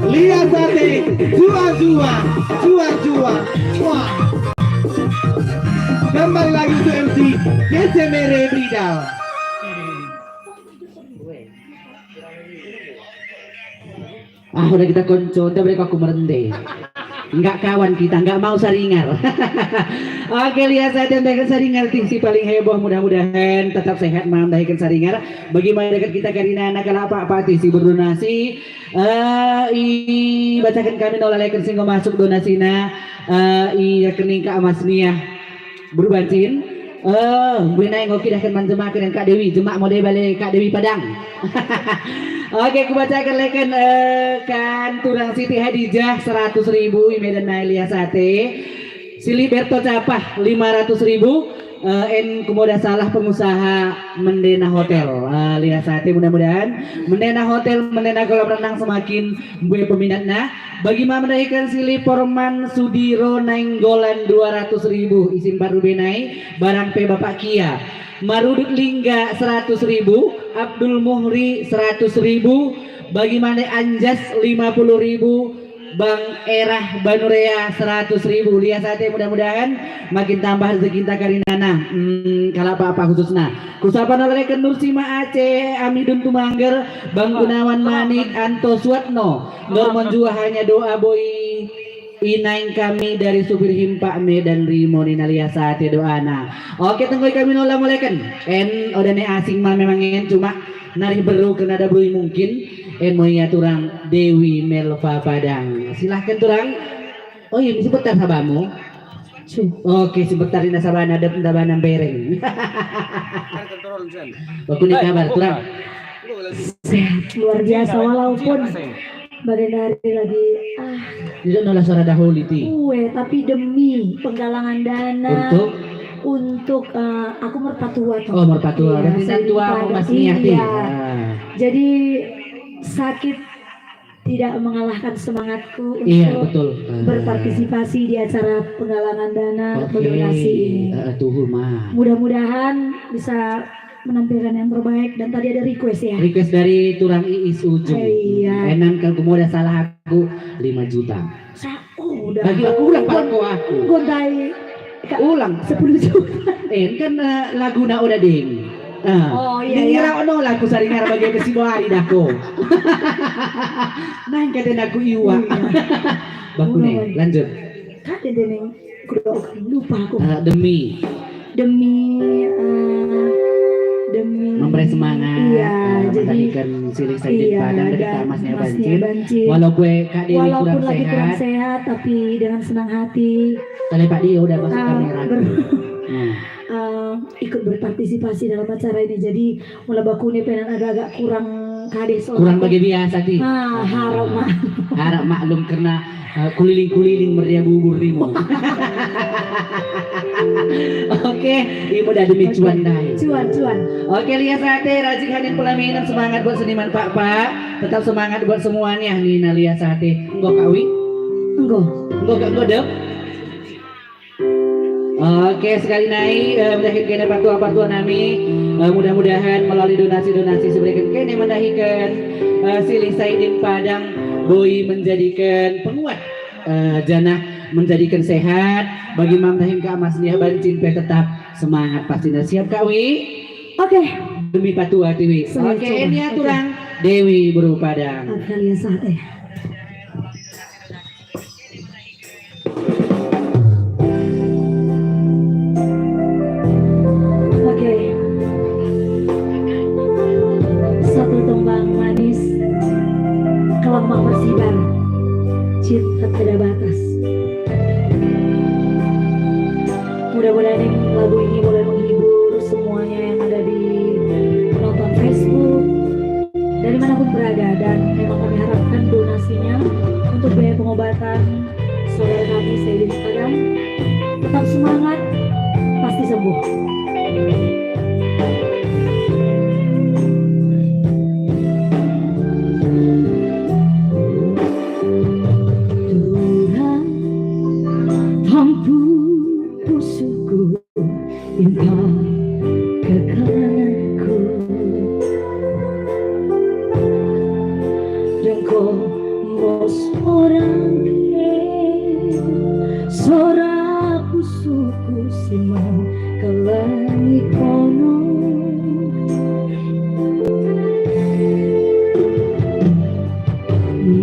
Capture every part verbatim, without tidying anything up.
Lias ate, juang-juang, juang-juang. Wah. Kembali lagi untuk M C, Kece Mere Bridal. Ah, udah kita konco, nda bere ko aku merende. Nggak kawan kita, nggak mau saringar. Oke, lias ate mendahiken saringar tih si paling heboh, mudah-mudahen tetap sehat mendahiken saringar. Bagi mendahiken kita karina anak kalak Pakpak tih si berdonasi, eh, ibacaken kami nola leken si enggo masuk donasina, eh, i rekening Kak Masniah. Buru Bancin. Eh, mbue nai enggo kidahken man jemakna Kak Dewi, jemak mo deba le Kak Dewi Padang. Oke, kubacaken leken, eh, kan turang Siti Hadijah seratus ribu, i Medan nai lias ate. Silih Berto Capah lima ratus ribu, eh, en kumoda salah pengusaha Mendena Hotel. Eh, lias ate, mudah-mudahan Mendena Hotel, Mendena kolam renang semakin mbue peminatna. Bagi ma mendahiken silih Porman Sudiro Nainggolan dua ratus ribu, isin baru be nai, barang pe Bapak Kia. Marudut Lingga seratus ribu, Abdul Muhri seratus ribu, bagi ma nai Anjas lima puluh ribu, Bang Erah Banurea seratus ribu. Lias ate, mudah-mudahan makin tambah rezekinta karinana. Hmm, kalak Pakpak khususna. Kusapa nola leken Nursima Aceh, Amidun Tumangger, Bang Gunawan Manik, Anto Suatno, Norman Jua hanya doa boi inaing kami dari supir Himpak Medan Rimo nina lias ate doana. Oke, tenggoi kami nola mo leken. En oda ne asing ma memang en, cuma narih berru kerna ada berru i mungkin. En mo ia turang Dewi Melva Padang. Silahkan turang. Oh iya, misi betar sabamu. Oke, sebentar ini sabana dep ndabana mbereng. Bakune kabar, turang? Sehat luar biasa, walaupun bagian dari lagi, ah. Tidak nola suara dahulu ti. Ue, tapi demi penggalangan dana untuk, eh, aku merpatua toh. Oh, merpatua. Iya, berarti nantua Mas Niah ti. Iya. Jadi sakit tidak mengalahkan semangatku untuk berpartisipasi di acara penggalangan dana berdonasi ini. Iya, betul. Eh, tuhu ma. Mudah-mudahan bisa menampilkan yang terbaik, dan tadi ada request ya. Request dari turang Iis Ujung. Eh, iya. Enan kan kumoda salah aku lima juta. Sa-, oh, udah. Bagi aku ulang, Pak, ko aku. Nggo ndai. Ulang. Sepuluh juta. Eh, kan, eh, laguna oda deng. Ah. Oh, iya, iya. Deng ira ono lagu saringar bagi besi boari dah ko. Nah, kata aku iwa. Iya. Bakune, lanjut. Kade dene, lupa aku. Eh, demi. Demi, eh, demi memberi semangat, iya, eh, jadi mendahiken silih Saidin Padang dari Kak Masnia Bancin. Walaupun lagi kurang sehat, tapi dengan senang hati. Talepak dia udah masuk kamera. Ber-, eh, ikut berpartisipasi dalam acara ini. Jadi, mula bakune pe enan agak-agak kurang kade soal. Kurang bagi biasa ti. Ah, harap mak-, harap maklum kerna, eh, kuliling-kuliling meriah bubur rimo. Oke, imo dah demi cuan ndai. Cuan, cuan. Oke, lias ate, rajik hanin pula minen, semangat buat seniman Pakpak. Tetap semangat buat semuanya, nina lias ate. Enggo Kak Wi? Enggo. Enggo Kak, enggo dep? Oke, sekali nai, eh, mendahiken kene patua-patua nami, eh, mudah-mudahan melalui donasi-donasi si bereken kene mendahiken, eh, silih Saidin Padang boi menjadiken penguat, eh, janah menjadiken sehat, bagi ma mendahiken Kak Masnia Bancin pe tetap semangat pastina. Siap, Kak Wi? Oke. Demi patua ti Wi. Oke, ini ya turang Dewi Beru Padang. Oke, lias ate. Oke. Satu tembang manis, Kelamak Mersibar, Cinta Tiada Batas. Mudah-mudahan lagu ini boleh menghibur semuanya yang ada di penonton Facebook, dari mana pun berada, dan memang kami harapkan donasinya untuk biaya pengobatan saudara kami, Saidin Padang. Tetap semangat, pasti sembuh. Tuhan, tampung pusuhku, limpah ke- Sora pusuhku si mengkelengi kono.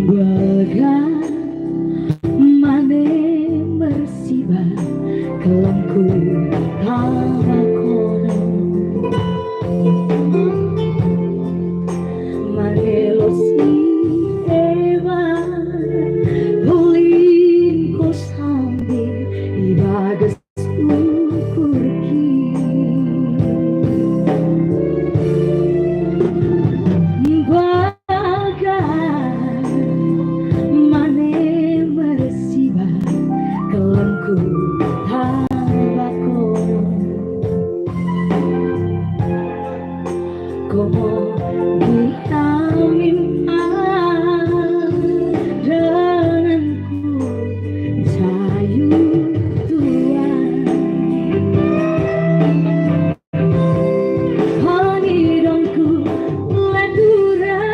Bage mane mersiba kellenku taba kono. Mane losi eba, ulin ko sambil i bagas ukurki. Bage mane mersiba kellenku taba kono. Komo di amin adenganku sayur tuan. Pengidonku leturan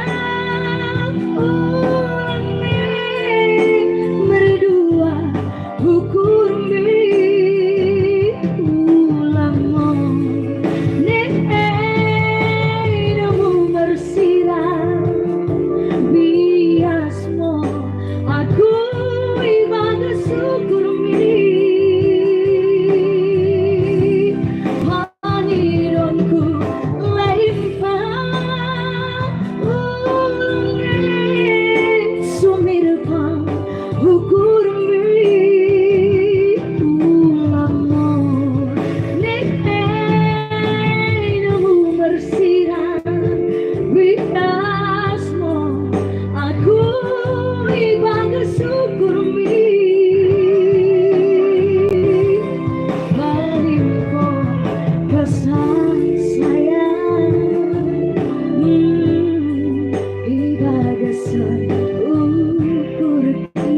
ulang merdua ukurmi ulang mo. Neh ei domu mersirang bias mo aku i bagas ukurmi. Pengidonku leimpa ulang sumirpang ukurmi ulang mo. Neh ei domu mersirang bias mo aku i bagas ukurmi. Paling ko kesan sayang, hmm, i bagasen ukurki.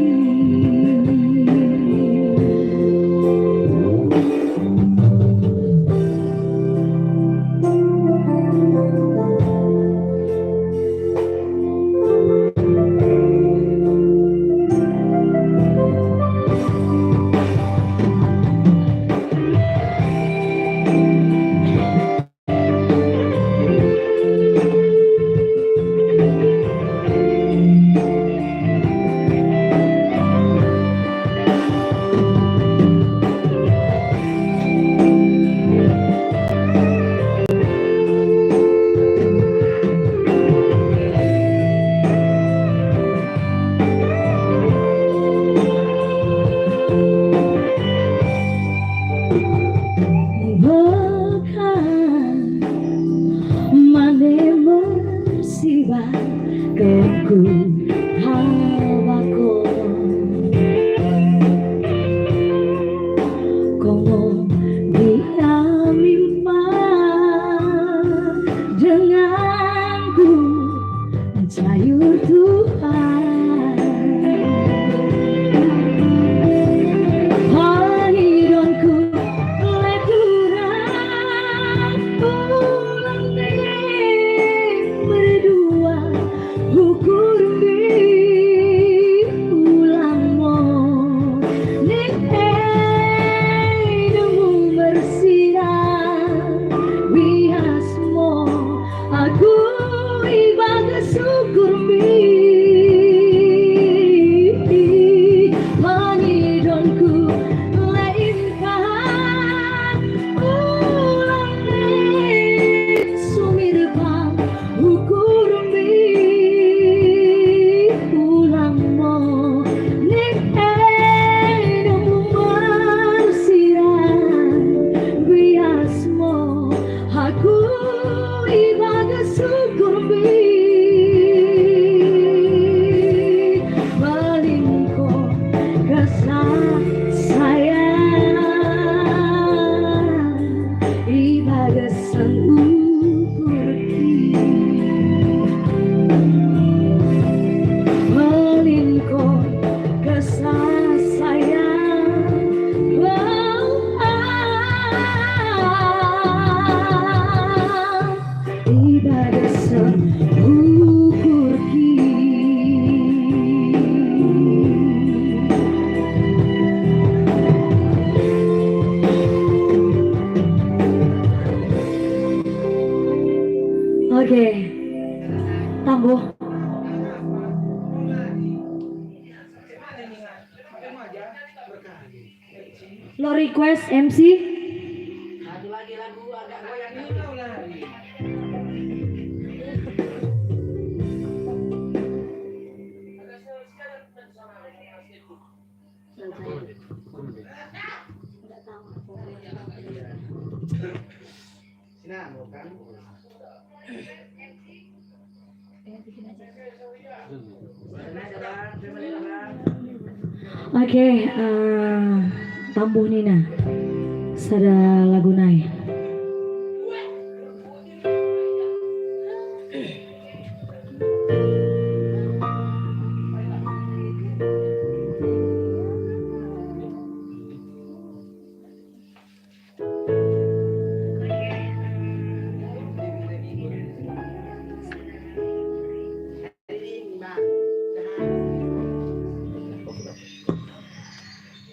Bage mane mersiba kellenku taba kono. Komo di amin adenganku sayur tuan. Pengidonku leturan ulang merdua ukurmi ulang mo. Neh ei domu mersirang bias mo aku i bagas ukurmi. Pengidonku leimpa ulang sumirpang ukurmi ulang mo. Neh ei domu mersirang bias mo aku i bagas ukurmi. Paling ko kesan sayang i bagasen ukurki. Paling ko kesan sayang, oh, ah, i bagasen ukurki. Lo request M C? Oke, eh, tambuh nina sada lagu nai.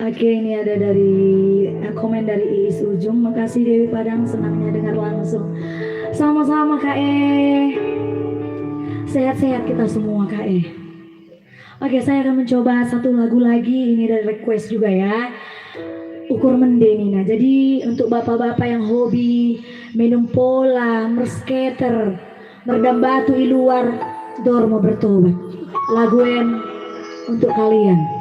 Oke, ini ada dari, eh, komen dari Iis Ujung. Makasih Dewi Padang, senangnya dengar langsung. Sama-sama, Kak E. Sehat-sehat kita semua, Kak E. Oke, saya akan mencoba satu lagu lagi. Ini ada request juga, ya. Ukur mende nina. Jadi, untuk bapak-bapak yang hobi minum pola, merscatter, merdam batu i luar, dor mo bertobat. Lagu en untuk kalian.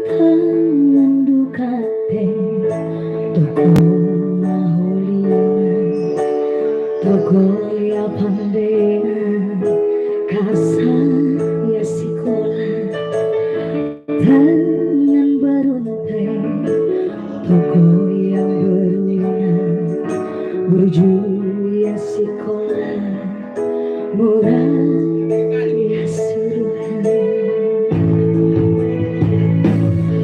Tangan dukate, toko maholina, toko ia pandena, kasa ia sikola. Tangan berunte, toko ia beruna, burju ia sikola. Murah ia suruhna.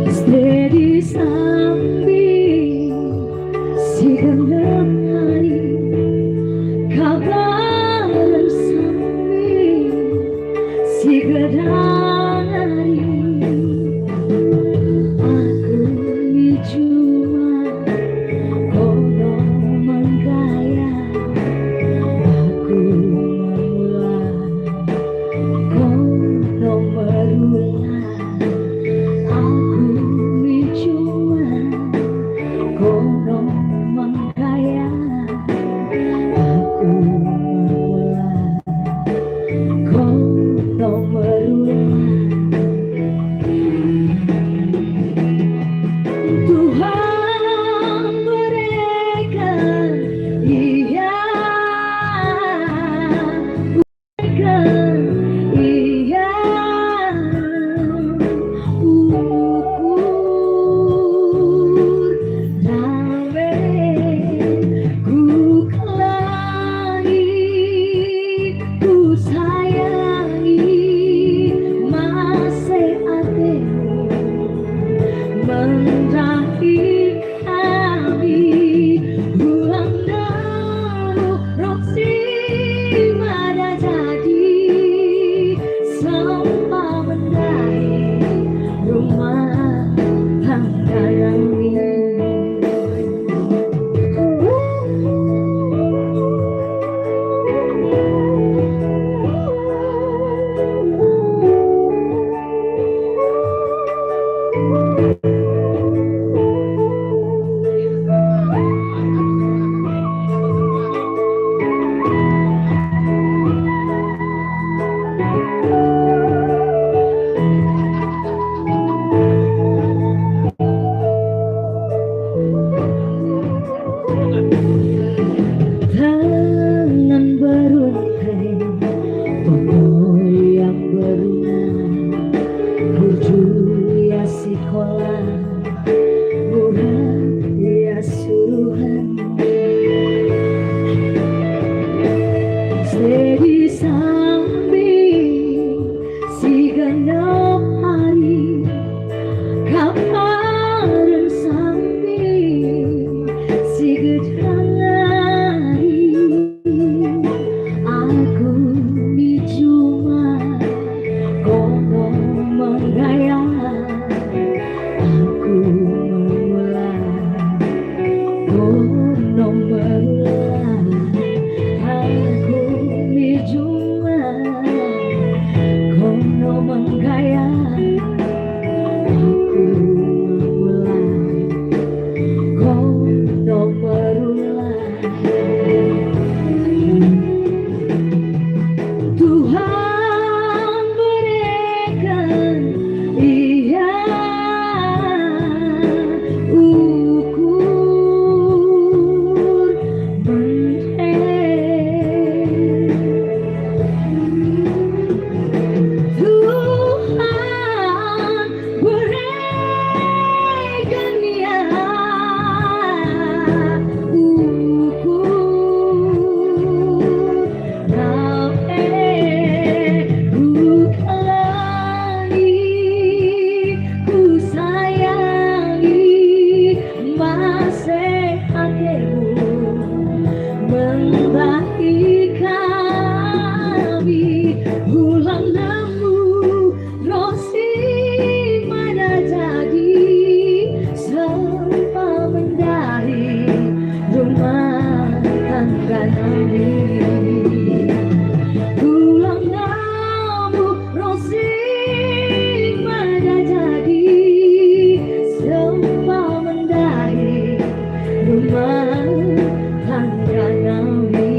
Stedi sambi si gennep ari, kabar sambi si gedang ari. Aku mi juma kono menggaya, aku memula Mendahi kami ulang nemu, ros i mada jadi sempa mendahi rumah tangga nami. Ulang nemu, ros i mada jadi sempa mendahi rumah tangga nami.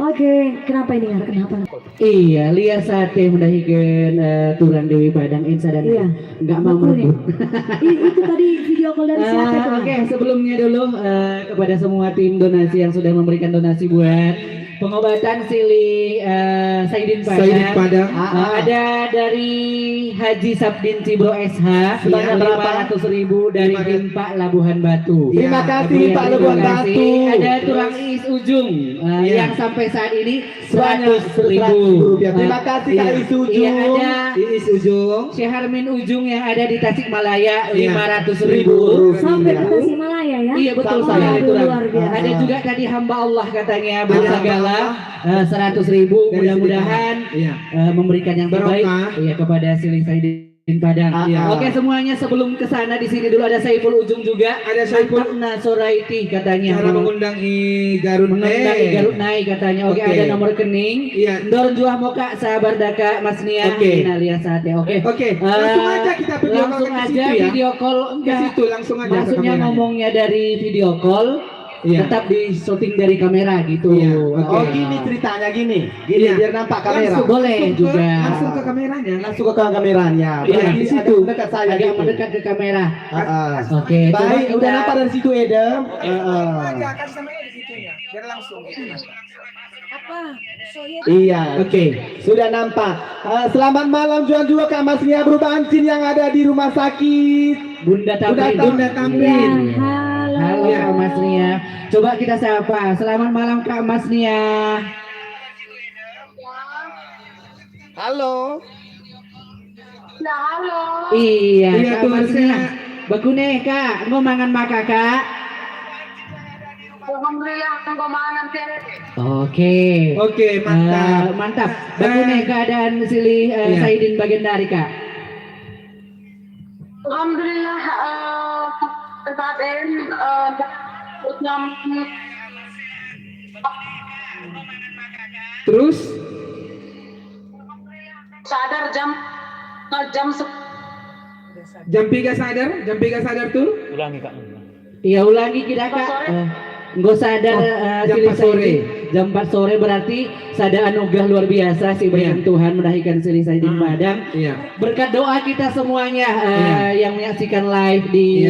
Oke, kenapa ini, Ngar? Kenapa? Iya, lias ate mendahiken, eh, turang Dewi Padang, en sada. Iya. Nggak mau merebut. I-, itu tadi video call dari siapa, eh, tuh? Oke, sebelumnya dulu, eh, kepada semua tim donasi yang sudah memberikan donasi buat pengobatan silih, eh, Saidin Padang. Saidin Padang. Eh, ada dari Haji Sabdin Cibro S H, sebanyak berapa? Lima ratus ribu dari Himpak Labuhan Batu. Terima kasih, Himpak Labuhan Batu. Ada turang Iis Ujung, eh, yang sampai saat ini sebanyak seratus ribu rupiah. Terima kasih, Kak Iis Ujung. Iya, ada Iis Ujung. Syaharmin Ujung yang ada di Tasikmalaya, lima ratus ribu rupiah. Sampai ke Tasikmalaya, ya? Iya, betul sekali, turang. Luar biasa. Ada juga tadi hamba Allah katanya, Bang Sagala, eh, seratus ribu. Mudah-mudahan, eh, memberikan yang terbaik, iya, kepada silih Saidin Padang. Iya. Oke, semuanya, sebelum ke sana, di sini dulu ada Saiful Ujung juga. Ada Saiful. Mantap na Soraiti katanya. Cara mengundang i Garut, mengundang i Garut nai katanya. Oke, ada nomor rekening. Iya. Ndor njuah mo, Kak, sabar dah, Kak, Mas Nia. Oke. Ina lias ate. Oke. Oke, langsung aja kita video call ke situ, ya. Langsung aja video call. Ke situ, langsung aja ke kameranya. Maksudnya ngomongnya dari video call. Iya. Tetap di-syuting dari kamera gitu. Iya, oke. Oh, gini ceritanya, gini. Gini, biar nampak kamera. Langsung, boleh juga. Langsung ke kameranya. Langsung ke kameranya. Iya. Berarti di situ. Agak mendekat saja gitu. Agak mendekat ke kamera. Heeh. Oke, coba kita. Baik, udah nampak dari situ, Edem? Heeh. Aja, kasih sama Edem situnya. Biar langsung gitu. Apa? Iya. Oke, sudah nampak. Eh, selamat malam juga, juga Kak Mas Nia Bancin yang ada di rumah sakit Bunda Tamrin. Bunda Tamrin. Ya, halo. Halo, Kak Mas Nia. Coba kita sapa. Selamat malam, Kak Mas Nia. Halo. Ya, halo. Iya, Kak Mas Nia. Bakune, Kak, enggo mangan maka, Kak? Alhamdulillah, enggo mangan, Kak. Oke. Oke, mantap. Eh, mantap. Bakune keadaan silih, eh, Saidin bagendari, Kak? Alhamdulillah, eh, saat en, eh, jam. Terus? Sadar jam, jam se- Jam piga sadar? Jam piga sadar, Tur? Ulangi, Kak. Iya, ulangi kira, Kak. Empat sore. Eh, enggo sadar, eh, jam empat sore. Silih Saidin. Jam empat sore berarti sada anugerah luar biasa siberikan Tuhan mendahiken silih Saidin Padang. Iya. Berkat doa kita semuanya, eh, yang menyaksikan live di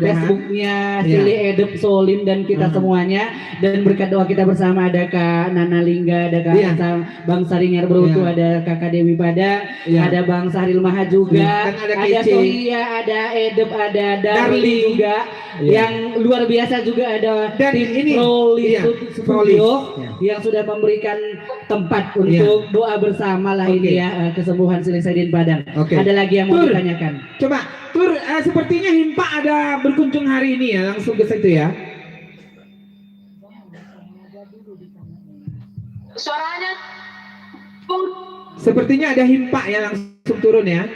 Facebooknya silih Edem Solim dan kita semuanya. Dan berkat doa kita bersama, ada Kak Nana Lingga, ada Kak Sa-, Bang Saringer Berutu, ada Kakak Dewi Padang, ada Bang Sahril Maha juga, ada Sohia, ada Edem, ada Darli juga. Iya. Yang luar biasa juga ada tim ini, Prolist Studio yang sudah memberikan tempat untuk doa bersama lah ini ya, eh, kesembuhan silih Saidin Padang. Oke. Ada lagi yang mau ditanyakan? Coba, Tur, eh, sepertinya Himpak ada berkunjung hari ini ya, langsung ke situ ya. Suaranya, Bung. Sepertinya ada Himpak ya, langsung turun ya.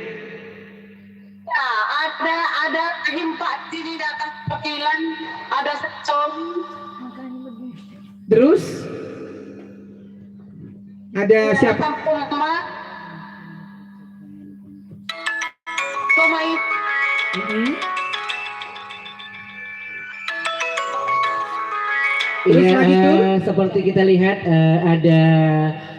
Ya, ada, ada Himpak sini datang perwakilan, ada Sony. Terus? Ada siapa? Datang Uma. Pemain. Mm-mm. Terus lagi, Tur? Iya, eh, seperti kita lihat, eh, ada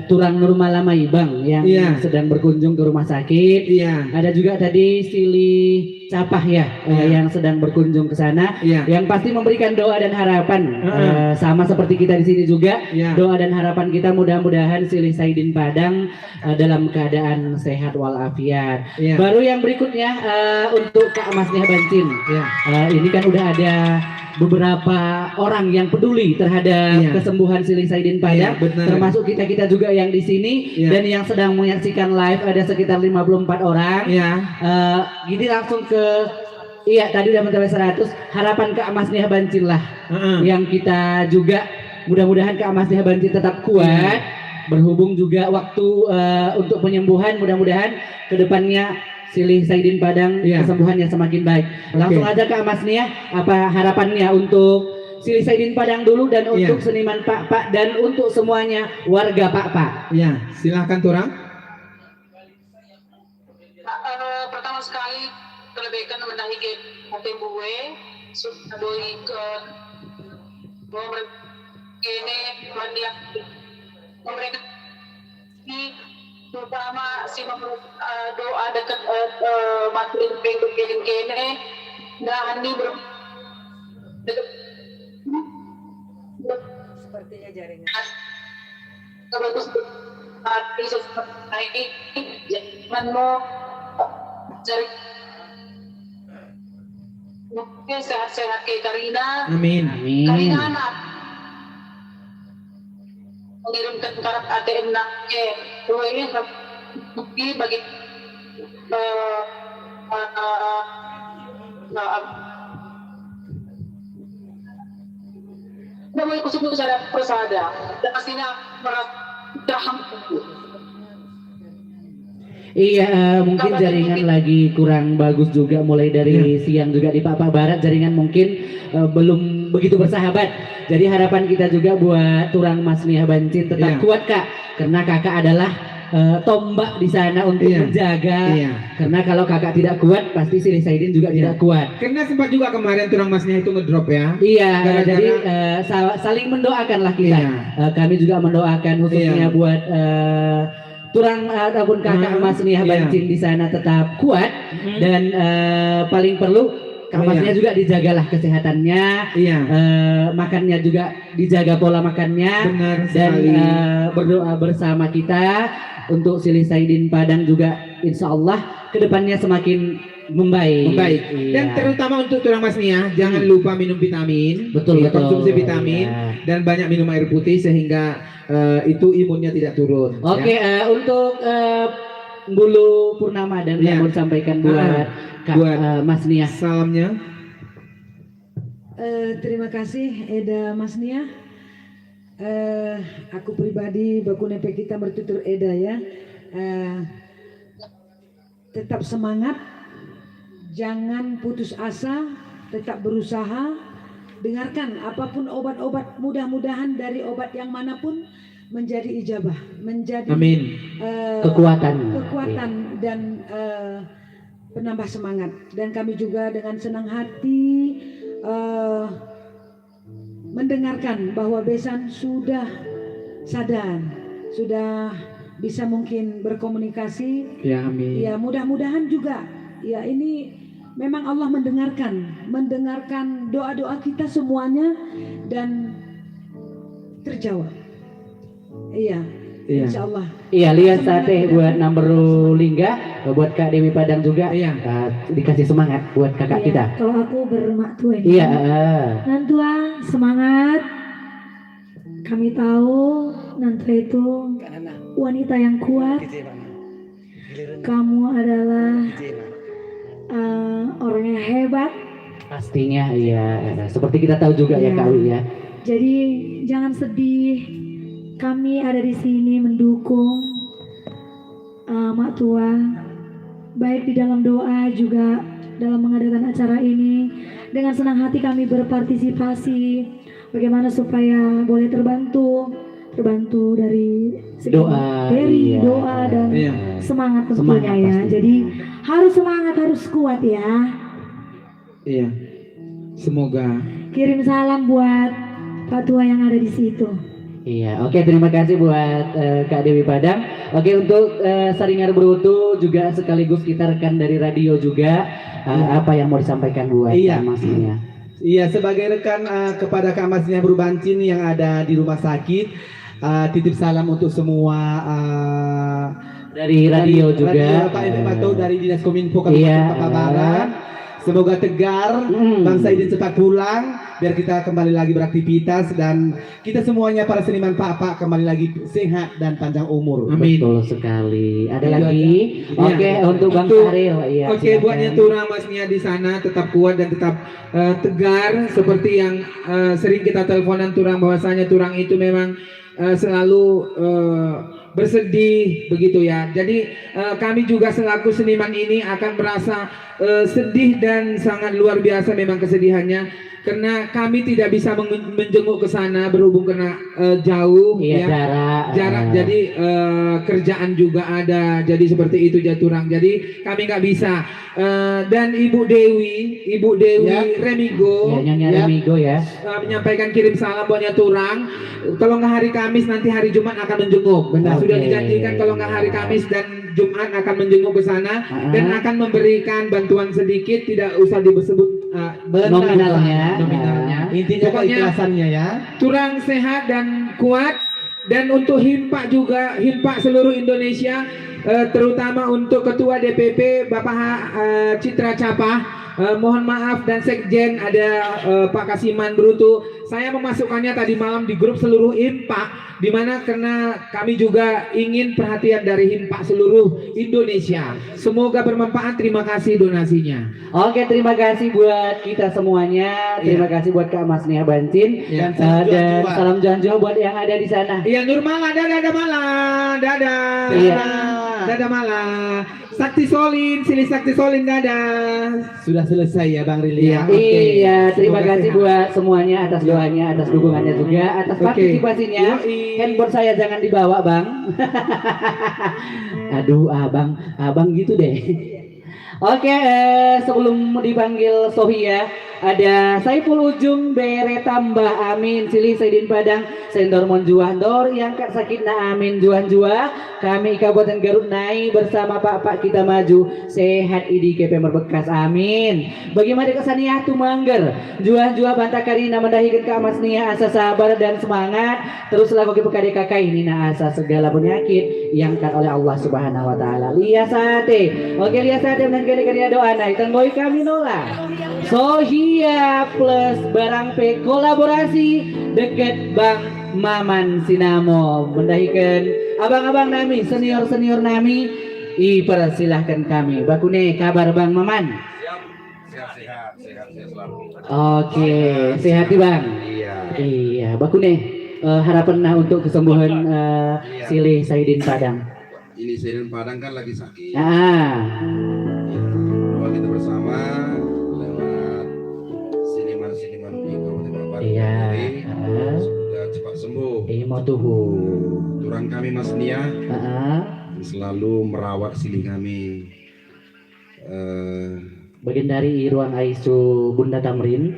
Turang Nurmala Maibang yang sedang berkunjung ke rumah sakit. Iya. Ada juga tadi silih Capah ya, eh, yang sedang berkunjung ke sana. Iya. Yang pasti memberikan doa dan harapan, eh, sama seperti kita di sini juga. Iya. Doa dan harapan kita mudah-mudahan silih Saidin Padang eh, dalam keadaan sehat walafiat. Iya. Baru yang berikutnya, eh, untuk Kak Mas Nia Bancin. Iya. Eh, ini kan udah ada beberapa orang yang peduli terhadap Iya. kesembuhan silih Saidin Padang, Iya, benar. termasuk kita-kita juga yang di sini Iya. dan yang sedang menyaksikan live ada sekitar lima puluh empat orang. Iya. Eh, jadi langsung ke, iya, tadi udah mencapai seratus. Harapan Kak Masniah Bancin lah Heeh. yang kita juga, mudah-mudahan Kak Masniah Bancin tetap kuat. Iya. Berhubung juga waktu, eh, untuk penyembuhan, mudah-mudahan ke depannya silih Saidin Padang Iya. kesembuhannya semakin baik. Langsung Oke. aja Kak Masniah, apa harapannya untuk silih Saidin Padang dulu dan Iya. untuk seniman Pakpak dan untuk semuanya warga Pakpak? Iya, silahkan turang. Eh, pertama sekali, kelebeken mendahi ke Tembuwe, sudah boi ke, bahwa mereka ini mendiak, mereka ini terutama si memerlukan, eh, doa deket, eh, eh, makin pengkene, dahan ni ber-, deket Sepertinya jaringan. Bagus, eh, bisa seperti ini, jangan mau cari Oke, sehat-sehat ke Karina. Amin. Amin. Karina anak. Mengirimkan karep A T M nak ke. Dua ini bagi, bagi, eh, eh, eh, eh, Namanya kusebut sada persada. Dan pastinya merasa terham. Iya, eh, mungkin jaringan lagi kurang bagus juga, mulai dari Iya. siang juga di Pakpak Barat, jaringan mungkin, eh, belum begitu bersahabat. Jadi harapan kita juga buat turang Masniah Bancin tetap Iya. kuat, Kak. Karena Kakak adalah, eh, tombak di sana untuk Iya. menjaga. Iya. Karena kalau Kakak tidak kuat, pasti silih Saidin juga Iya. tidak kuat. Karena sempat juga kemarin turang Masniah itu ngedrop ya. Iya, Gara-gara jadi, eh, sa-, saling mendoakanlah kita. Iya. Eh, kami juga mendoakan khususnya Iya. buat, eh, turang, eh, ataupun Kakak Ah, Masniah iya. Bancin di sana tetap kuat Mm-mm. dan, eh, paling perlu Kak Oh, iya. Masniah juga dijagalah kesehatannya. Iya. Eh, makannya juga dijaga pola makannya Benar dan, sekali. eh, berdoa bersama kita untuk silih Saidin Padang juga, insya Allah ke depannya semakin membaik. Membaik. Iya. Dan terutama untuk turang Masniah, jangan Hmm. lupa minum vitamin. Betul, Iya, betul. konsumsi vitamin Iya. dan banyak minum air putih sehingga, eh, itu imunnya tidak turun, Oke, ya. eh, untuk, eh, Bulu Purnama dan Iya. yang mau disampaikan buat Ah, Kak, buat eh, Masniah. salamnya. Eh, terima kasih, Eda Masniah. Eh, aku pribadi, bakune pe kita mertutur Eda, ya. Eh, tetap semangat, jangan putus asa, tetap berusaha, dengarkan apapun obat-obat, mudah-mudahan dari obat yang manapun menjadi ijabah, menjadi, Amin. eh, Kekuatan. kekuatan dan, eh, penambah semangat. Dan kami juga dengan senang hati, eh, mendengarkan bahwa besan sudah sadar, sudah bisa mungkin berkomunikasi. Ya, amin. Ya, mudah-mudahan juga, ya, ini memang Allah mendengarkan, mendengarkan doa-doa kita semuanya dan terjawab. Iya, Iya. insya Allah. Iya, lias ateh buat Namberu Lingga, buat Kak Dewi Padang juga. Iya. Eh, dikasih semangat buat kakak Iya, kita. Kalau aku bermak tua ini. Iya, heeh. Nantua, semangat. Kami tahu Nantua itu wanita yang kuat. Kamu adalah, eh, orang yang hebat. Pastinya, iya. Seperti kita tahu juga ya, Iya. Kak Wi, ya. Jadi, jangan sedih. Kami ada di sini mendukung, eh, Mak Tua, baik di dalam doa juga dalam mengadakan acara ini. Dengan senang hati kami berpartisipasi bagaimana supaya boleh terbantu, terbantu dari segi Doa, materi, iya. doa, dan Iya. semangat Semangat tentunya ya. pastinya. Jadi harus semangat, harus kuat ya. Iya. Semoga. Kirim salam buat Pak Tua yang ada di situ. Iya, oke, terima kasih buat, eh, Kak Dewi Padang. Oke, untuk, eh, Saringar Berutu juga sekaligus kita rekan dari radio juga, eh, Iya. apa yang mau disampaikan buat Iya. Kak Masnya? Iya, sebagai rekan, eh, kepada Kak Masnya Beru Bancin yang ada di rumah sakit, eh, titip salam untuk semua, eh, Dari dari radio juga. radio, Pak F M atau Eh. dari Dinas Kominfo Kabupaten Iya. Pakpak Barat. Semoga tegar, Mm. bangsa Idin cepat pulang. Biar kita kembali lagi beraktivitas dan kita semuanya para seniman Pakpak kembali lagi sehat dan panjang umur. Amin. Betul sekali. Ada lagi? Iya. Oke, untuk Bang Syahril, iya, oke, silakan. Buatnya turang Mas Nia di sana tetap kuat dan tetap, eh, tegar seperti yang, eh, sering kita teleponan turang, bahwasanya turang itu memang eh, selalu, eh, bersedih, begitu ya. Jadi, eh, kami juga selaku seniman ini akan merasa, eh, sedih dan sangat luar biasa memang kesedihannya, karena kami tidak bisa menge-, menjenguk ke sana berhubung karena, eh, jauh, iya, ya. Jarak, jarak, eh. Jadi, eh, kerjaan juga ada, jadi seperti itu, ja turang. Jadi kami nggak bisa. Eh, dan Ibu Dewi, Ibu Dewi, ya. Remigo, ya, Nyonya, ya. Remigo, ya. Eh, menyampaikan kirim salam buatnya turang. Kalau nggak hari Kamis, nanti hari Jumat akan menjenguk. Benar. Sudah dijanjikan kalau nggak hari Kamis dan Jumat akan menjenguk ke sana dan akan memberikan bantuan sedikit, tidak usah disebut, eh, nominalnya. Nominalnya. Intinya pokoknya keikhlasannya, ya. Turang sehat dan kuat. Dan untuk Himpak juga, Himpak seluruh Indonesia, eh, terutama untuk Ketua D P P, Bapak Ha-, eh, Citra Capah, eh, mohon maaf, dan Sekjen ada, eh, Pak Kasiman Brutu. Saya memasukkannya tadi malam di grup seluruh Himpak, di mana karena kami juga ingin perhatian dari Himpak seluruh Indonesia. Semoga bermanfaat. Terima kasih donasinya. Oke, terima kasih buat kita semuanya. Iya. Terima kasih buat Kak Mas Nia Bancin. Iya. Dan salam Johan Jua buat yang ada di sana. Iya, Nur Mala, dadah, dadah Mala. Dadah. Iya. Dadah Mala. Sakti Solin, Silih Sakti Solin, dadah. Sudah selesai ya, Bang Rili, ya? Iya. Oke. Iya, terima kasih buat semuanya atas doanya, atas dukungannya juga, atas partisipasinya. Yoi. Handphone saya jangan dibawa, Bang. Aduh, Abang, Abang gitu deh. Oke, eh, sebelum dipanggil Sohia, ada Saiful Ujung, Bere Tambah, amin. Silih Saidin Padang, sendor mon juah, ndor iangkat sakitna, amin. Juah-juah, kami Kabupaten Garut nai bersama Pakpak kita maju, sehat i dike pe merbekas, amin. Bagi madek saniah tu mangger, juah-juah banta karina mendahiken Kak Mas Nia asa sabar dan semangat. Teruslah koki pekade kakai nina asa segala penyakit iangkat oleh Allah Subhanahu wa Ta'ala. Lias ate. Oke, lias ate mendahiken karina doana. Itenggoi kami nola. Sohia plus barang pe kolaborasi dekket Bang Maman Sinamo. Mendahiken abang-abang nami, senior-senior nami, ipersilahken kami. Bakune kabar Bang Maman? Sehat, sehat, sehat, sehat selalu. Oke, sehat i, Bang? Iya. Iya, bakune, eh, harapenna untuk kesembuhan, eh, Silih Saidin Padang. Ini Saidin Padang kan lagi sakit. Ah. Iya, doa kita bersama lewat seniman-seniman di Kabupaten Bali. Iya. Semoga cepat sembuh. Imo tuhu. Turang kami Mas Nia. Heeh. Selalu merawat silih kami. Eh, bagendari i ruang I C U Bunda Tamrin.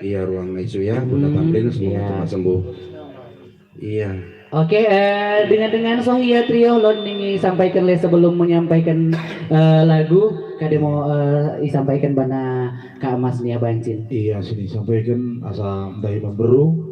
Iya, ruang I C U ya, Bunda Tamrin, semoga cepat sembuh. Iya. Oke, eh, dengan-dengan Sohia Trio, lot ningi sampaiken le sebelum menyampaiken, eh, lagu, kade mo, eh, isampaiken bana Kak Mas Nia Bancin. Iya, sini sampaiken asa ndahi memberu.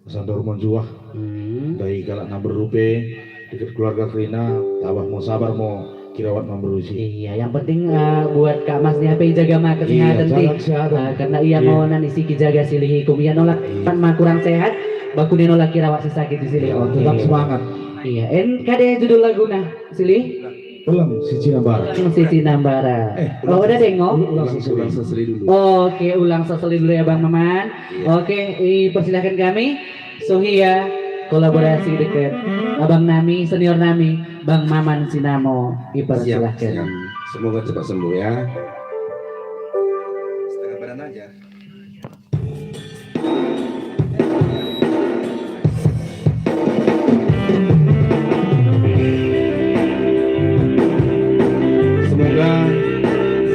Sandor mo njuah. Hmm. Ndai kalak na mberu pe, dekket keluarga kerina, tabah mo sabar mo kirawat ma mberu isi. Iya, yang penting, eh, buat Kak Mas Nia pe ijaga ma kesehaten, iya, ti. Jaga kesehatan. Eh, karena ia mo nan isi kijaga silih ikung. Ia nola pan ma kurang sehat, bakune nola kirawat si sakit i silih. Iya, oke. Tetap semangat. Iya, en kade judul laguna? Silih? Pelem si Cinambara. Pelem si Cinambara. Eh, oh, ulang udah ses-, dengok? Ulang, ulang seseli. Ulang seseli dulu. Oke, ulang seseli dulu ya, Bang Maman. Iya. Oke, ipersilahken kami. Sohia, kolaborasi dekket abang nami, senior nami, Bang Maman Sinamo, ipersilahken. Siap, siap. Semoga cepat sembuh ya. Setengah badan aja. Semoga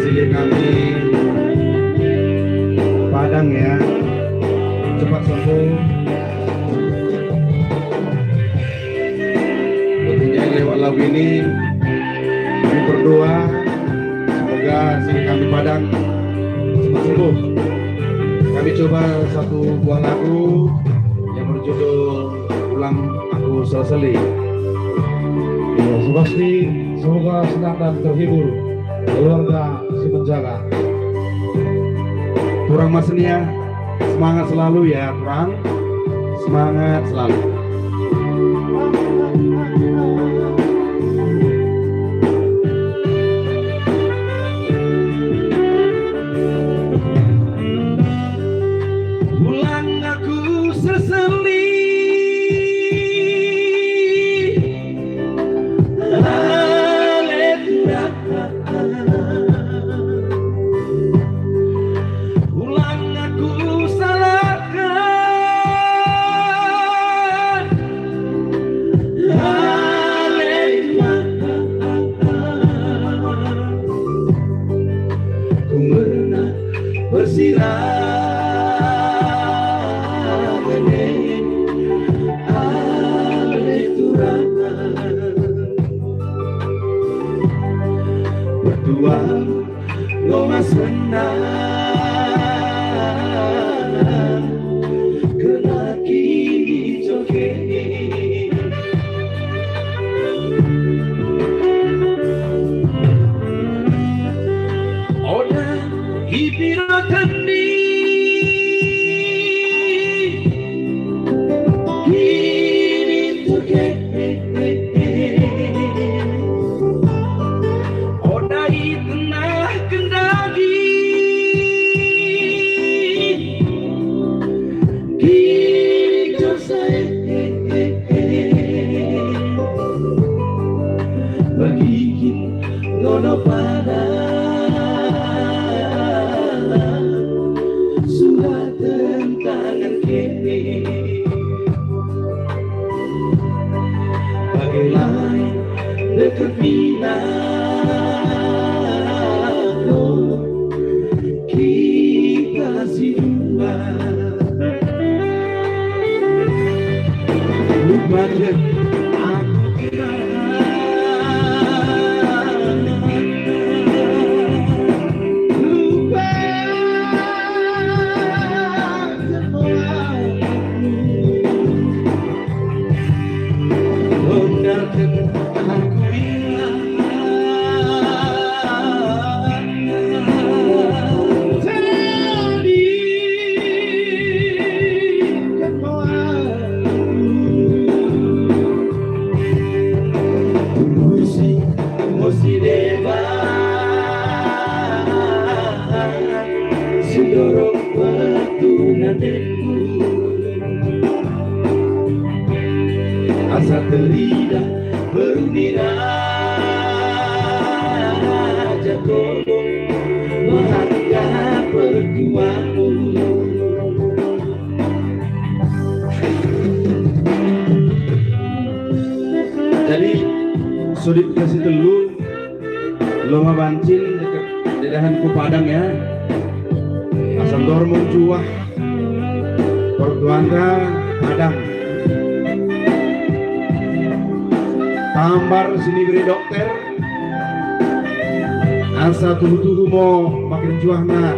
silih kami Padang ya, cepat sembuh. Tentunya lewat lagu ini kami berdoa semoga silih kami Padang cepat sembuh. Kami coba satu buah lagu yang berjudul Ulang Aku Seseli. Ya, semoga, semoga senang dan terhibur keluarga si menjaga. Turang Mas Nia. Semangat selalu ya, Tulang. Semangat selalu. Ulang aku seseli. Ale Tulang. Ulang aku salahken. Ale Tulang. Ku merna persirahen e, ale Tulang. Pertua lomas menang, kerna kini coke. Oda ipiro tendi, kini coke. Oda itenahken daging, kini kersa e. Bagi kin ngono padang, sulaten tangan kene. Bage lain dekket mina, oh, kita si dua. Lupa deh. Aku kira lupa. Musi deba sindorong pertunan dengku, asa teridah perunding Raja Kolong, mengharga pertuanmu. Jadi, sodip kami si tellu, loma bancin, dedahan ku Padang ya. Asa ndor mo njuah, pertuanta Padang. Tambar sini bere dokter, asa tuhu-tuhu mo makin njuahna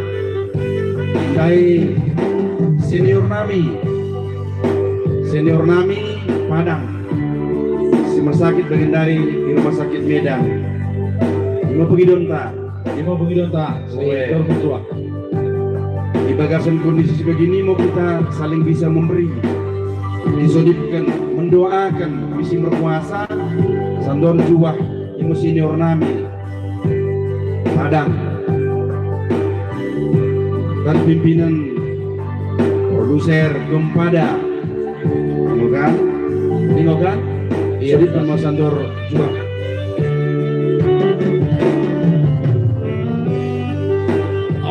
ndai senior nami, senior nami Padang, si mersakit bagendari i rumah sakit Medan. Imo pengidonta. Imo pengidonta. Oe. Senior mertua. I bagasen kondisi si begini mo kita saling bisa memberi, kisodipken, mendoaken, misi merkuasa, asa ndor njuah, imo senior nami Padang. Dan pimpinan produser Gempada. Ingo kan? Ingo kan? Iya, sodip mo asa ndor njuah.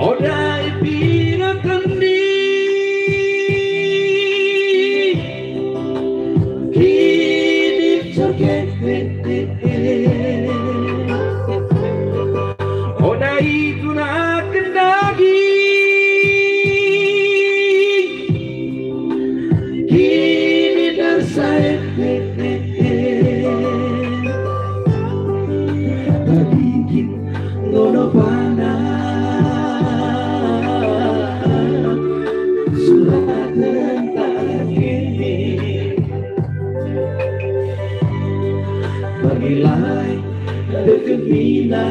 Oda ipiro tendi, kini coke. Oda itunaken daging, kini kersa e. Bagi kin ngono padang, sulaten tangan kene. Bagi lain dekket mina,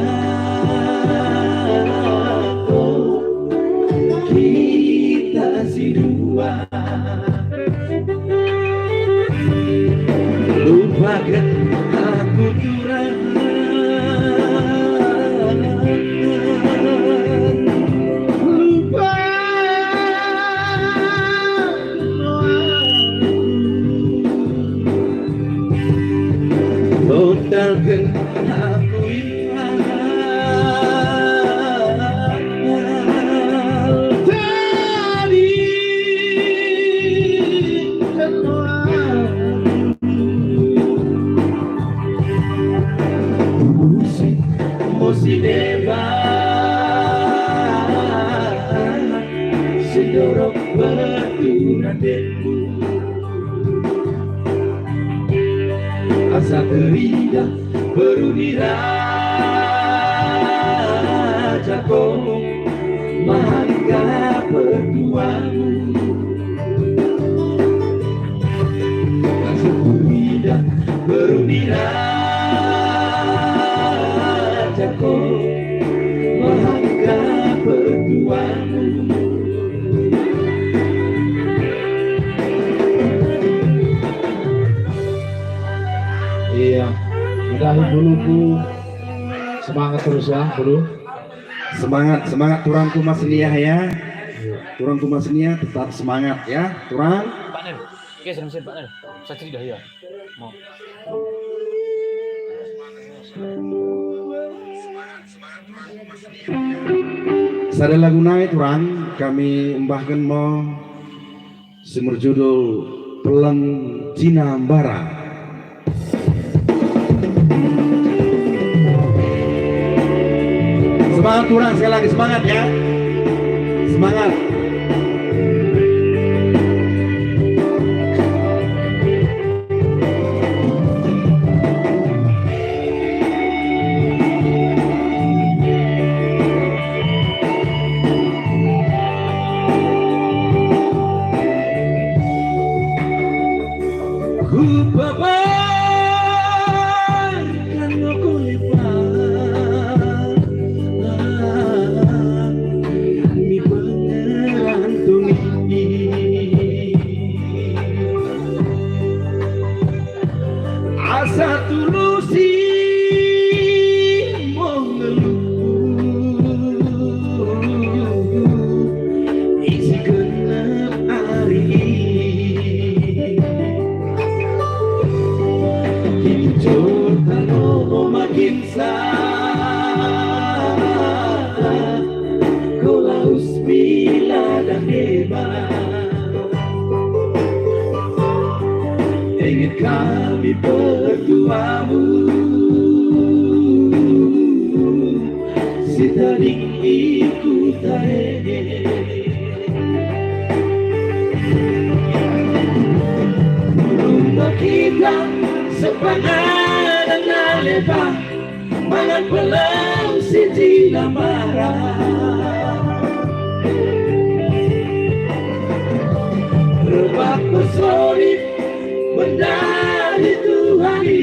oh, kita si Aku turang lupa totalken aku imang tadi. Musim, musim deba, sindorok bertunan denmu. Asa teridah beruni raja ko mahangga pertuanmu. Asa teridah beruni raja ko mahangga pertuanmu. Iya, mudahi buluku semangat terus ya, bulu. Semangat, semangat turangku Mas Niah ya. Iya. Turangku Mas Niah tetap semangat ya, turang. Pak Nel, oke, sering-sering Pak Nel. Saya cerita ya. Mau. Sada lagu nai turang kami embahken mo si merjudul Pelleng Cina Mbara. Semangat turang sekali lagi, semangat ya. Semangat. Kupabarkan ngo ko lepa mi pengeran tuni. Asa tulusi mo ngeluhku isi genep ari. Kincur tano mo makin sa ko laus bila dah deba. Inget kami pertuamu si tading i kuta ende. Lumba kita sepanganan na lepa mangan pelleng si cina mbara. Rebbak bersodip mendahi Tuhan i,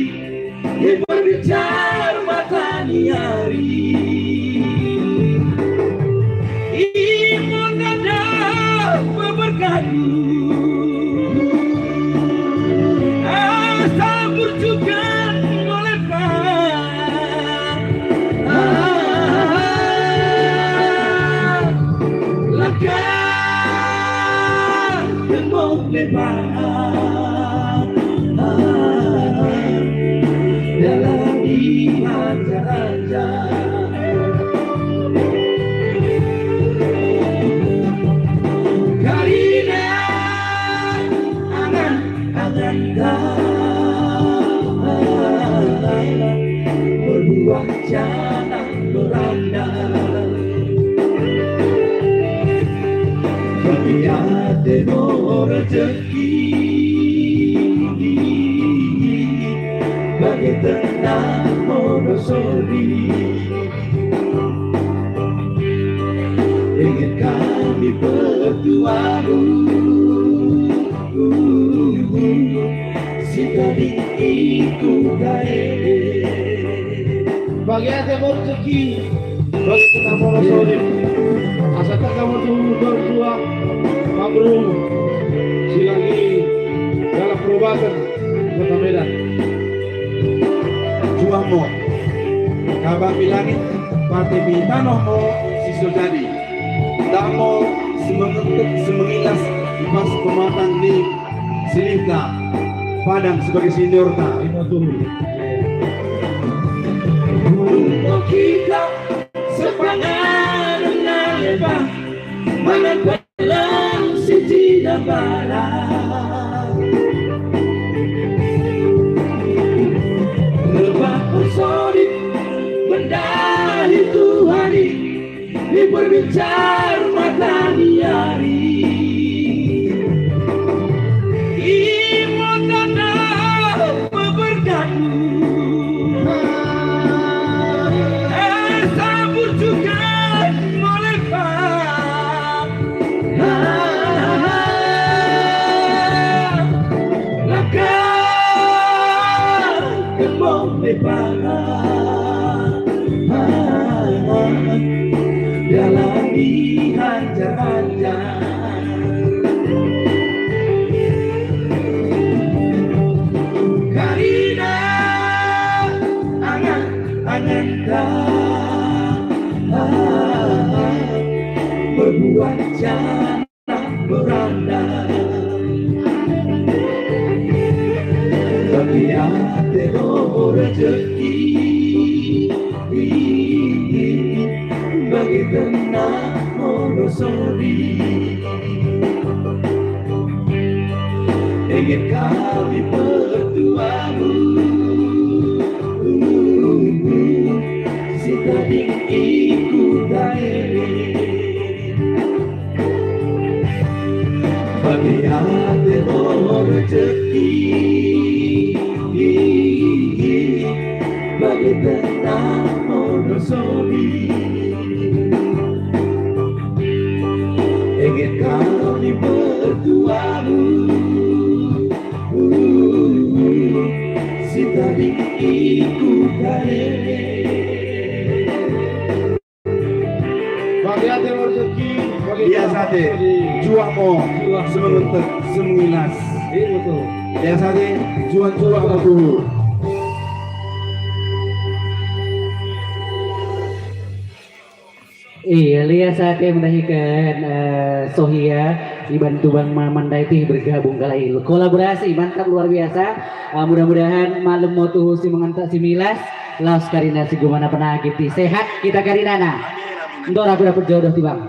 i berbicara mataniari. Imo nanda beberkatu. Asa burjukan ngo lepa. Langkah tengok lepa. Dalam iman raja. Karina angan-anganta berbuah janah beranda. Kami ate mo rejeki bagi tenang mo dosori. Inget kami pertuamu si tading i kuta ende. Bagi ate mo rejeki, bagi tenang mo dosori. Asa tega mo tuhu dua puluh dua Mabrur si lagi dalam perobaten kota Medan. mo. Kaba mi langit, pate mi tanoh mo si so jadi. Dak mo si mengentek si mengilas i bas pematang ni silihta padang sebagai seniorta. Imo tuhu. Untuk kita sepangan nalebah, mangan Lang siji dambara. Lebah persodip mendahi Tuhani, diperbicar mataniari. Imo tanah peberkatmu. Asa burjukan molefah. Langkah kembong lepah. Dalam dihanjar-hanjar. Karina angan-anganta berbuah janah beranda. Bagi ate do rejeki, bagi tenang mo sodi. Inget kami petuamu, si tading i kuta ende. Bagi ate mo rejeki, bagi tenang mo sodi. Inget kami petuamu, si tading i kuta ende. Bagi ate mo rejeki, bagi lias ate, juah mo, juah, si mengentek si mengilas. Iya, betul. Lias ate, juah-juah mo tuhu. Iya, lias ate mendahiken, eh, Sohia, iban Tubang Mamandai tih bergabung kalak i. Kolaborasi mantap, luar biasa. Eh, mudah-mudahan malem mo tuhu si mengentek si milas, laus karina si gumana penagih tih. Sehat kita karinana. Amin, amin, amin. Ndor aku dapet jodoh tih, Bang.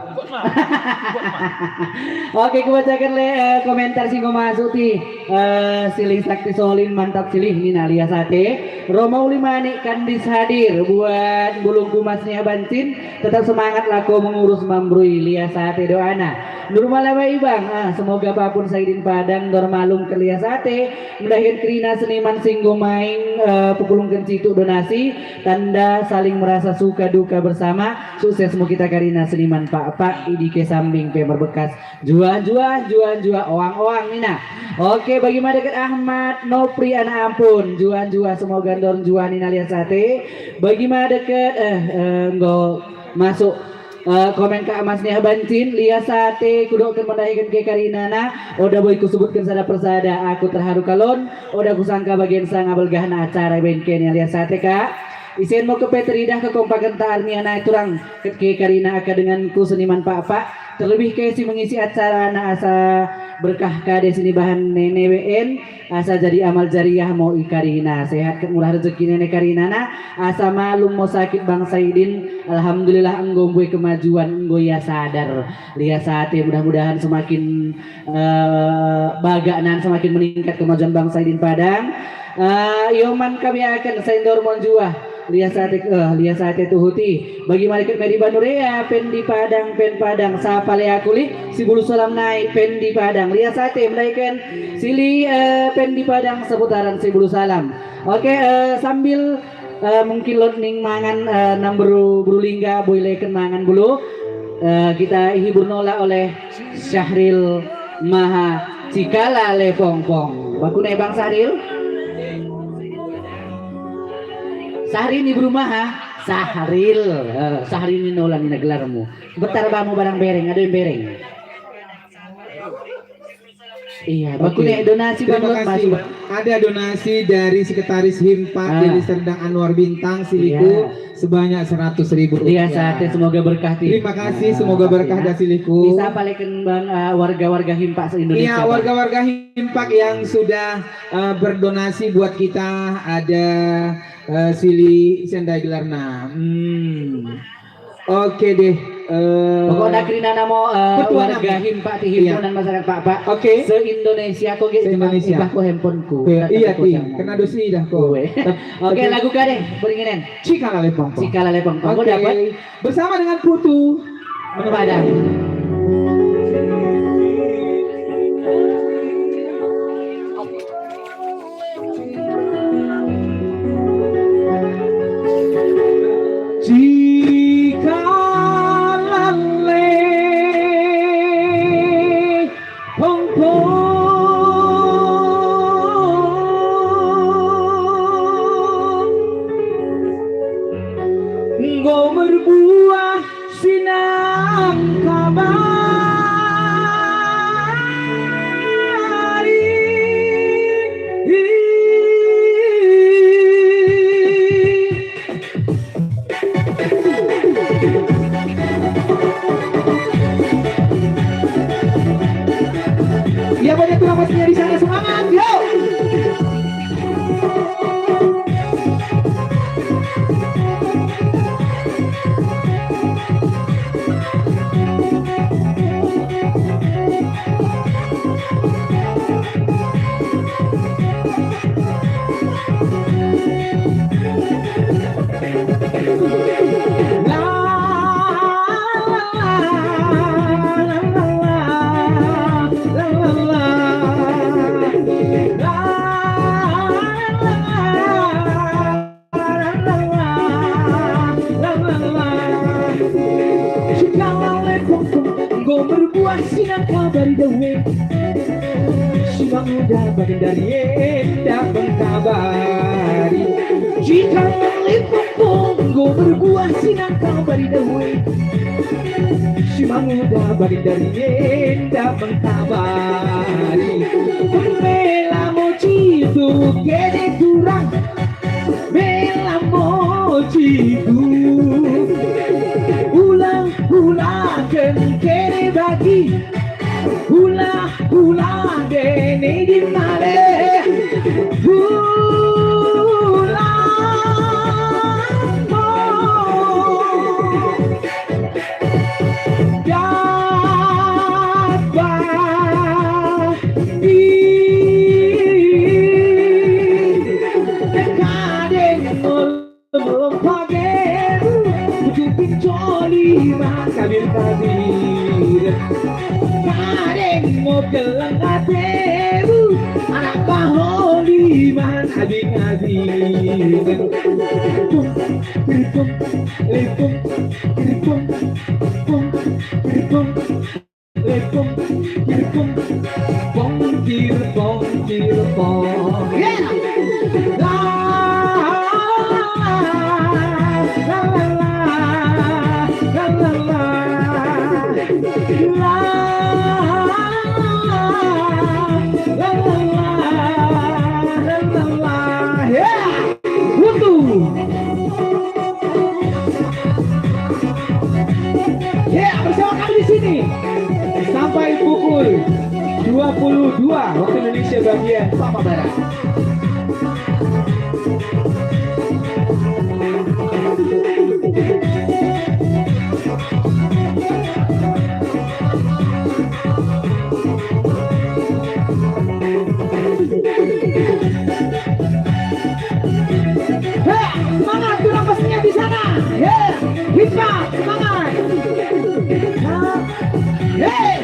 Oke, kubacaken le, eh, komentar si enggo masuk tih. Eh, silih Sakti Solin, mantap silih nina lias ate. Roma Uli Manik Kandis hadir buat bulungku Mas Nia Bancin. Tetap semangat lako mengurus mambrui, lias ate doana. Nurmala Baibang, ah, semoga Papun Saidin Padang ndor malum ken lias ate, mendahiken karina seniman si enggo maing, eh, pepulungken cituk donasi, tanda saling merasa suka duka bersama. Sukses mo kita karina seniman Pakpak, i dike sambing pe merbekas. Juah, juah, juah, juah, oang, oang, nina. Oke, bagi ma dekket Ahmad Nopri, anak Ampun. Juah, juah, semoga ndor juah, nina lias ate. Bagi ma dekket, eh, eh, enggo masuk, eh, komen Kak Mas Nia Bancin, lias ate kudokken mendahiken ke karinana, oda boi kusebutken sada persada, aku terharu kalon, oda kusangka bagen sanga belgahna acara ibaing ke, nina lias ate, Kak. Isen mo kepe teridah kekompakenta arnia nai turang ket ke karina akka denganku seniman Pakpak, terlebih ke si mengisi acarana asa berkah kade sinibahan nene we en, asa jadi amal jariah mo i karina. Sehat ket murah rejeki nene karinana, asa malum mo sakit Bang Saidin. Alhamdulillah enggo mbue kemajuan, enggo ia sadar. Lias ate, mudah-mudahan semakin, eh, bagak nan semakin meningkat kemajuan Bang Saidin Padang. Eh, ioman kami akan sai ndor mo juah. Lias ate, eh, lias ate tuhu tih. Bagi ma dekket Mary Banurea, Pendi Padang, Pen Padang, sapa le aku lih, Sibulu Salam nai, Pendi Padang. Lias ate mendahiken silih, eh, Pendi Padang seputaran Sibulu Salam. Oke, eh, sambil, eh, mungkin lot ning mangan, eh, nang beru, beru lingga, boi leken mangan bulu. Eh, kita hibur nola oleh Syahril Maha Cikala Lepongpong. Bakune Bang Sahril? Sahrini beru Maha? Sahril. Eh, Sahrini nola nina gelarmu. Betar bamu barang bereng, ado yang bereng. Iya, oke. Baku nek donasi. Terima kasih. Ada donasi dari Sekretaris Himpak, ah, Deli Serdang Anwar Bintang, siliku, iya, sebanyak seratus ribu rupiah. Iya, sate, semoga berkah ti. Terima kasih, semoga berkah, ah, oke, ya. Siliku. Bisa paleken bang, eh, warga-warga Himpak se-Indonesia, iya, bang. Warga-warga Himpak yang sudah, eh, berdonasi buat kita, ada, eh, Sili, sia ndai gelarna. Hmm. Oke deh, eh, pokokna kerina namo, eh, ketua warga nami. Himpak ti, iya, himpunan masyarakat Pakpak. Oke. Se-Indonesia ko ge, se-Indonesia. Ibah ko handphone ku. Oke, iya ti, kena dosi dah ko. Oke, lagu ka deh, beringinen. Cikala Lepong. Cikala Lepong. Oke. Bersama dengan Putu. Menemani. Cikala Lepong. Enggo merbuah sinangkabari. Ia bage tulang Pasinya di sana, semangat, yo! Cikala Lepong enggo merbuah sinangkabari dawek. Si manguda bagendari enda mengkabari. Cikala Lepong enggo merbuah sinangkabari dawek. Si manguda bagendari enda mengkabari. Mella mo cituk kene turang. Mella mo cituk. Ulang-ulang kene bagi. Ulang-ulang kene di male. Ulang mo. Daba i, dekade ngol melom pagemu, kujupin joli man kabir-kabir. Kade mo kelleng atemu, anak baholi man abing-abing. Pung, pirpung, lipung, pirpung, pung, pirpung, lipung, pirpung, pong, pirpong, pirpong. Yeah! La, la, la, la, la, la, la. La, la, la, la, la, la. Yeah! Utuh. Ya, bersama kami di sini sampai pukul dua puluh dua waktu Indonesia bagian Pakpak Barat. Hei, semangat tulang Pasinya di sana. Hei, himpak, semangat. Hei.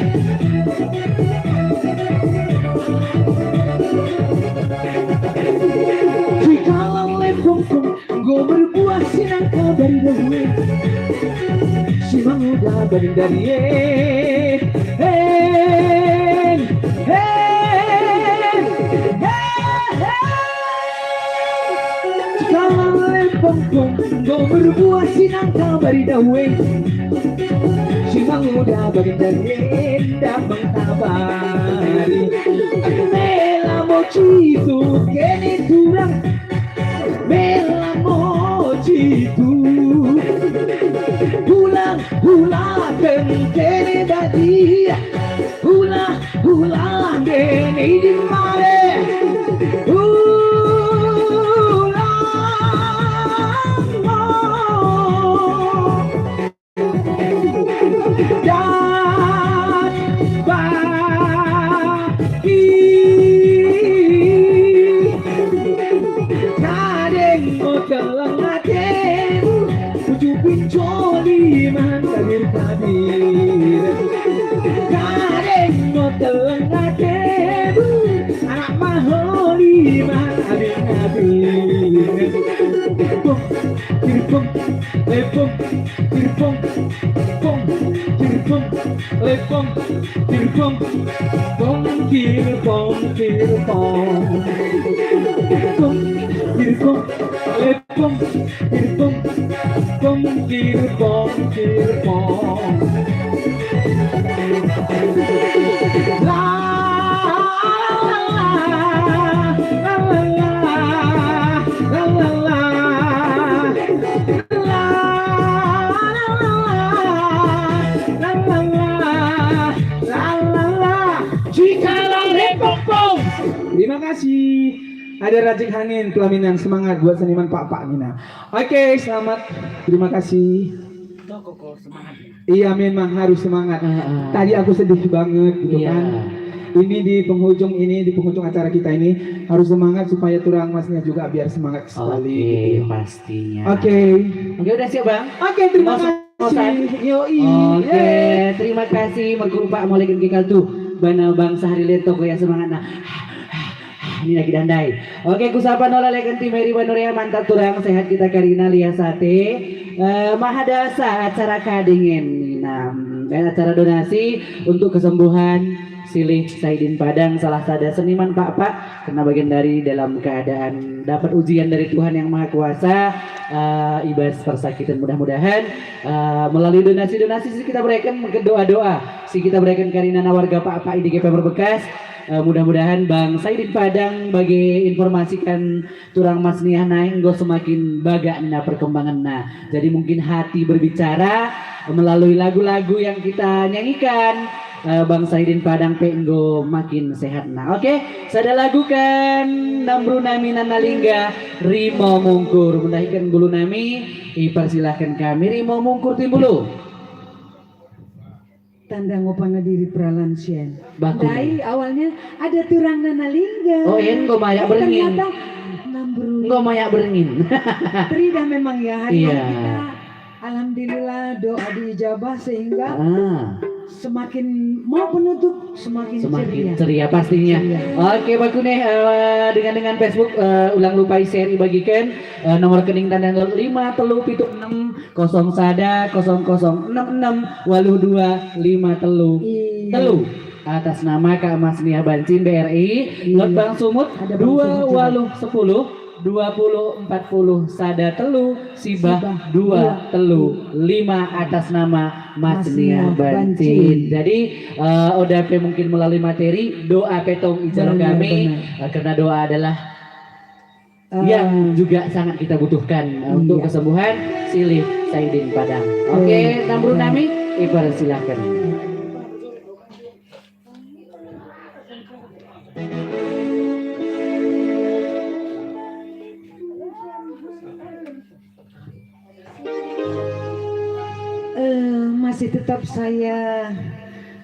Cikala Lepong enggo merbuah sinangkabari dawek. Si manguda bagendari enda. Hen, hen, hen, hen. Cikala Lepong enggo merbuah sinangkabari dawek. Si Manguda baginda enda mengkabari. Mella mo cituk kene turang, mella mo cituk. Ulang, ulang kene badia. Ulang, ulang kene idi mare. Ulang mo. Dapaki kadeng mo telleng ateku, uju pinjoli man kabir-kabir. Kadeng mo telleng ateku, anak maholi man abing-abing. Bong, kiri bong, lepong, kiri bong, bong, kiri bong, lepong, kiri bong, bong, kiri bong, kiri bong. Bong, kiri bong, lepong, kiri bong, bong, kiri bong, kiri bong. La, la, la, la. Terima kasih. Ada racik angin pelaminan, semangat buat seniman Pakpak mina. Oke, selamat. Terima kasih. Iya, memang harus semangat. Heeh. Tadi aku sedih banget gitu kan. Ini di penghujung ini, di penghujung acara kita ini harus semangat supaya turang masnya juga biar semangat sekali gitu. Oke, pastinya. Oke. Oke, udah siap, Bang? Oke, terima kasih. Yoi. Oke, terima kasih, mengkurupak mo leken kikal tu. Bana Bang Sahri Lentong, ya, semangatna. Ini lagi dandai. Oke, kusapa nola leken tim Heri Banurea, mantap turang, sehat kita karina, lias ate. Eh, mahadasa acara kadeng en, nah, eh, acara donasi untuk kesembuhan silih Saidin Padang, salah sada seniman Pakpak, karena bagian dari dalam keadaan dapat ujian dari Tuhan Yang Maha Kuasa, eh, ibas persakitan. Mudah-mudahan, eh, melalui donasi-donasi si kita bereken, doa-doa si kita bereken karinana warga Pakpak i D K P Perbekas, eh, mudah-mudahan Bang Saidin Padang bage informasikan turang masniah nai enggo semakin bagak nina perkembangenna. Jadi mungkin hati berbicara melalui lagu-lagu yang kita nyanyikan, eh, Bang Saidin Padang pe enggo makin sehatna. Oke, sada lagu kan, Namru nami Nanalingga, Rimo Mungkur. Mendahiken ngulu nami, ipersilahken kami Rimo Mungkur Timbulu. Tanda ngo panga diri peralan sien. Baku ndai ni. Awalnya ada turang Nanalingga. Oh, en enggo mayak berengin. Ternyata Namru. Enggo mayak berengin. Teridah memang ya, hari ini kita, alhamdulillah, doa diijabah sehingga semakin mau penutup, semakin ceria. Semakin ceria pastinya. Ceria. Oke, baku ne, eh, dengan-dengan Facebook, eh, ulang lupa i-share, ibagiken, eh, nomor rekening tanda lima tellu pitu enem kosong sada kosong kosong enem enem waluh dua lima tellu tellu. Atas nama Kak Masniah Bancin, B R I, lot Bank Sumut dua waluh sepuluh dua puluh empat puluh sada tellu sibah dua tellu lima atas nama Masniah Bancin. Jadi, eh, oda pe mungkin melalui materi, doa pe tong ijalo kami, eh, karena doa adalah yang juga sangat kita butuhkan, eh, untuk kesembuhan silih Saidin Padang. Oke, Namru nami, ipersilahken. Eh, masih tetap saya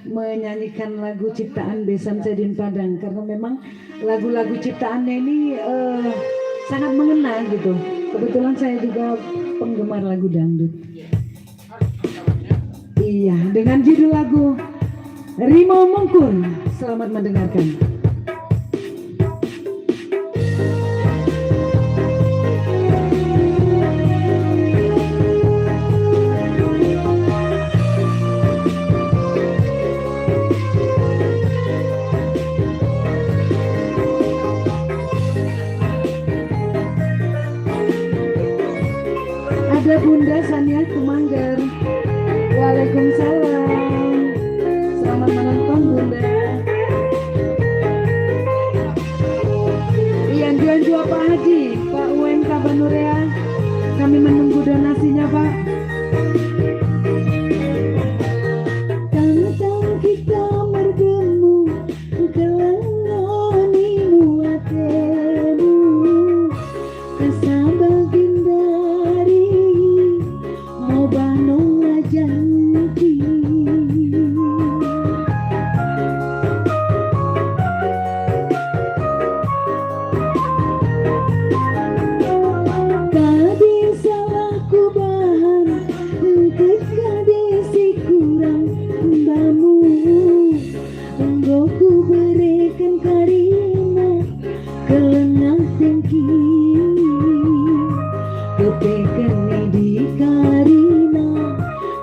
menyanyikan lagu ciptaan besan Saidin Padang, karena memang lagu-lagu ciptaannya ini, eh, sangat mengena gitu. Kebetulan saya juga penggemar lagu dangdut. Iya, dengan judul lagu Rimo Mungkur. Selamat mendengarkan. Ada Bunda Sania Tumanggar. Waalaikumsalam. Selamat menonton, Bunda. Iya, njuah-njuah Pak Haji, Pak Wen, Pak Banurea. Kami menunggu donasinya, Pak. Tantang kita merdemu, keleng ngo nimu atemu. Kasa bagendari, mobah nonglah janji. Kade salah kubahan, engket kade sikurang bamu. Enggo kubereken karina, keleng atengki. Kepeken idi karina,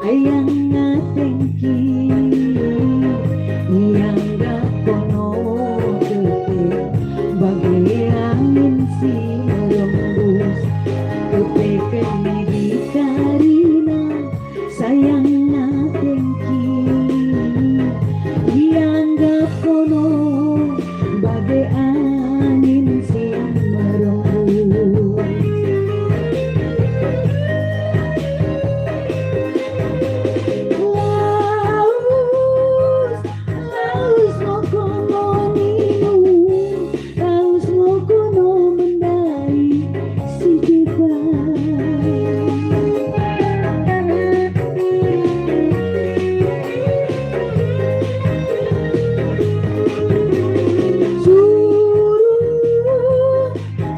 ayang atengki. Ianggap kono kepe, bage angin si merembus. Kepeken idi karina, sayang atengki, ianggap kono bage angin si merembus. Laus, laus ngo kono nimu, laus ngo kono mendai si deba. Suruh,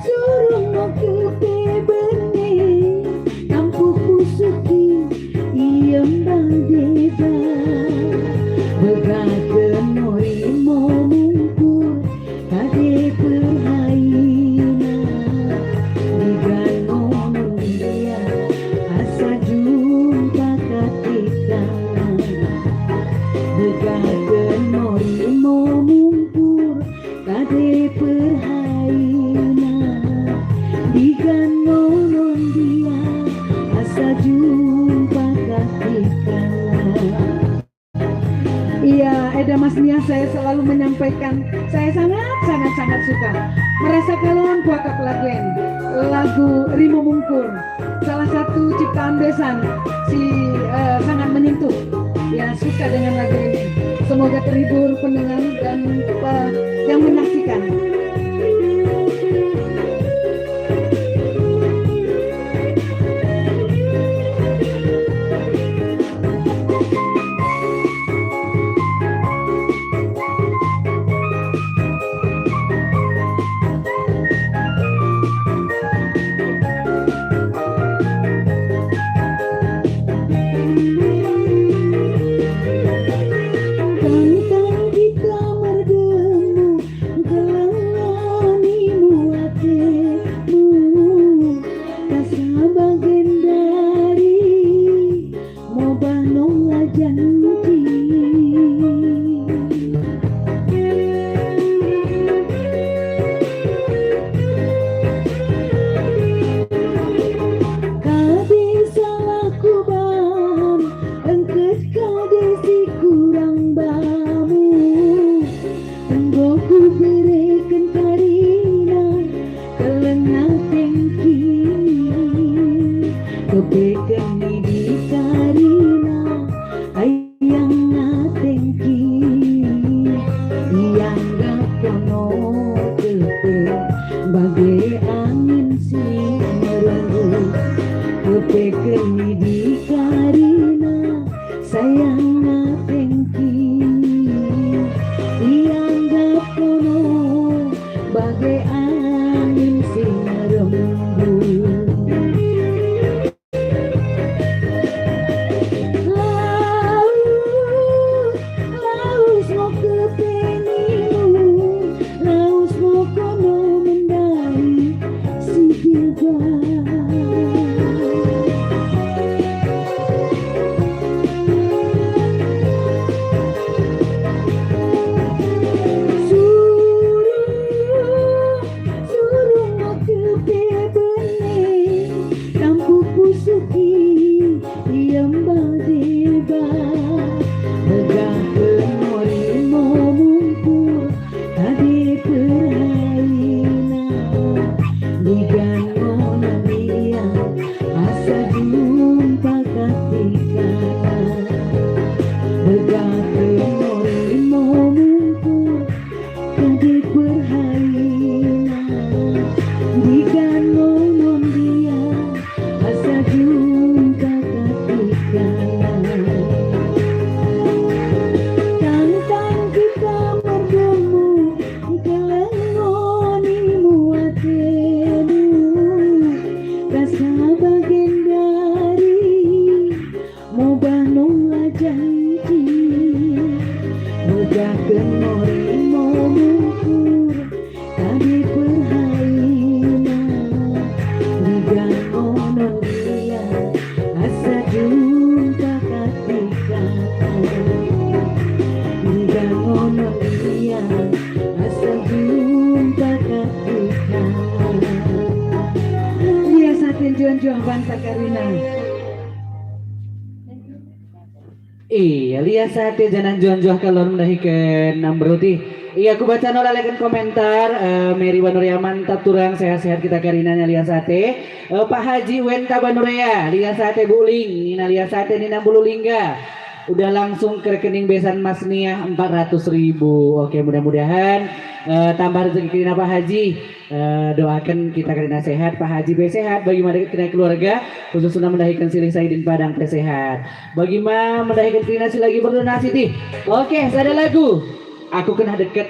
suruh ngo kepe bene, tampuk pusuki i embah deba. Begahken ngo rimo mungkur, kade perhaina, digan ngo nondia, asa jumpa katika. Begahken ngo rimo mungkur, kade perhaina, digan ngo nondia, asa jumpa katika. Iya, Eda Masnia, saya selalu menyampaikan, saya sangat, sangat, sangat suka. Merasa kalon kuakap lagu en, lagu Rimo Mungkur. Salah satu ciptaan besan si, eh, sangat menyentuh. Ya, suka dengan lagu ini. Semoga terhibur pendengar dan pe-, yang menyaksikan. Tantang kita merdemu, keleng ngo nimu atemu, kasa bagendari, mobah nonglah janji. Kade salah kubahan, engket kade sikurang bamu. Enggo kubereken karina, keleng atengki. Kepeken idi karina, ayang atengki. Ianggap kono kepe, bage angin si merembus. Kepeken idi karina, sayang atengki, ianggap kono bage angin si merembus. Laus, laus ngo kepe nimu, laus ngo kono mendai si deba. Suruh, suruh ngo kepe bene, tampuk pusuki i embah deba. Njuah banta karina. Iya, lias ate janah njuah-njuah kalon mendahiken Ambroti. Iya, kubaca nola leken komentar, eh, Mary Banurea, mantap turang, sehat-sehat kita karinana, lias ate. Eh, Pak Haji Wenta Banurea, lias ate Bu Ling, nina lias ate nina Bulu Lingga. Udah langsung ke rekening besan Mas Niah empat ratus ribu. Oke, mudah-mudahan, eh, tambah rezeki karina Pak Haji. Eh, doaken kita karina sehat, Pak Haji pe sehat, bagi ma dekket karina keluarga, khususna mendahiken Silih Saidin Padang pe sehat. Bagi ma mendahiken karina si lagi berdonasi dih. Oke, sada lagu. Aku kennah dekket.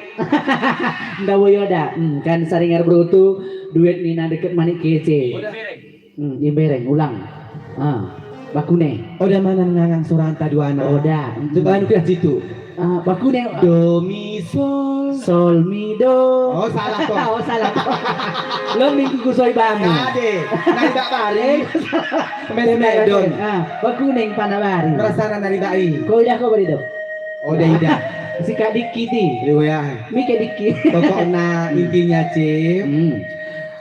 Nda boi oda. Hmm, kan Saringar Berutu, duet nina dekket Manik Kece. Hmm, Imbereng, ulang. Ah, bakune. Oda manan ngangang soranta duana. Oda. Coba anu kira situ. Ah, bakune. Do, mi, sol. Sol, mi, do. Oh, salah kau. Oh, salah kau. Lo minggu kusoi bamu. Kade. Nari bak bari. Eh, mes medon. Ah, bakune pana bari. Merasana nari bak i. Ko idah ko bari do. Oda idah. Sika dikit i. Liwe ah. Mi ke dikit. Pokokna intinya, Cip. Hmm.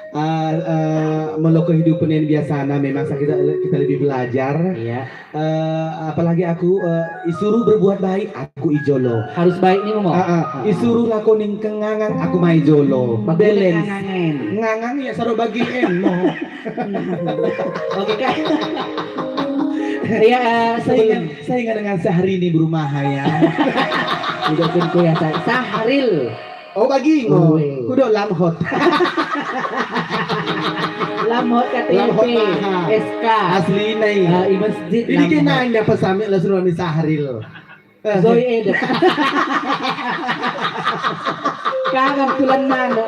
Eh, eh, molo kehidupan yang biasana memang sa kita, kita lebih belajar. Iya. Eh, apalagi aku, eh, isuruh berbuat baik, aku i jolo. Harus baik ni, Momo. Ah, ah. Isuruh lakoni ngangang, aku ma i jolo. Balance. Ngangang, ngangang ya saro bagi en mo. Oke, Kak. Iya, eh, sebelum saya ingat, saya ingat dengan Syahrini berumaha ya. Udah tentu ya, Sah-, Sahril. Oh, bagi ngo. Ue. Kudo Lamhot. Lamhot K T P, Lamhot maha. S K. Asli nai. Eh, i masjid. Ini Lamhot. Kena nda pesamit lah suruh ni Sahril. Zoe Eda. Kagak tulan mano.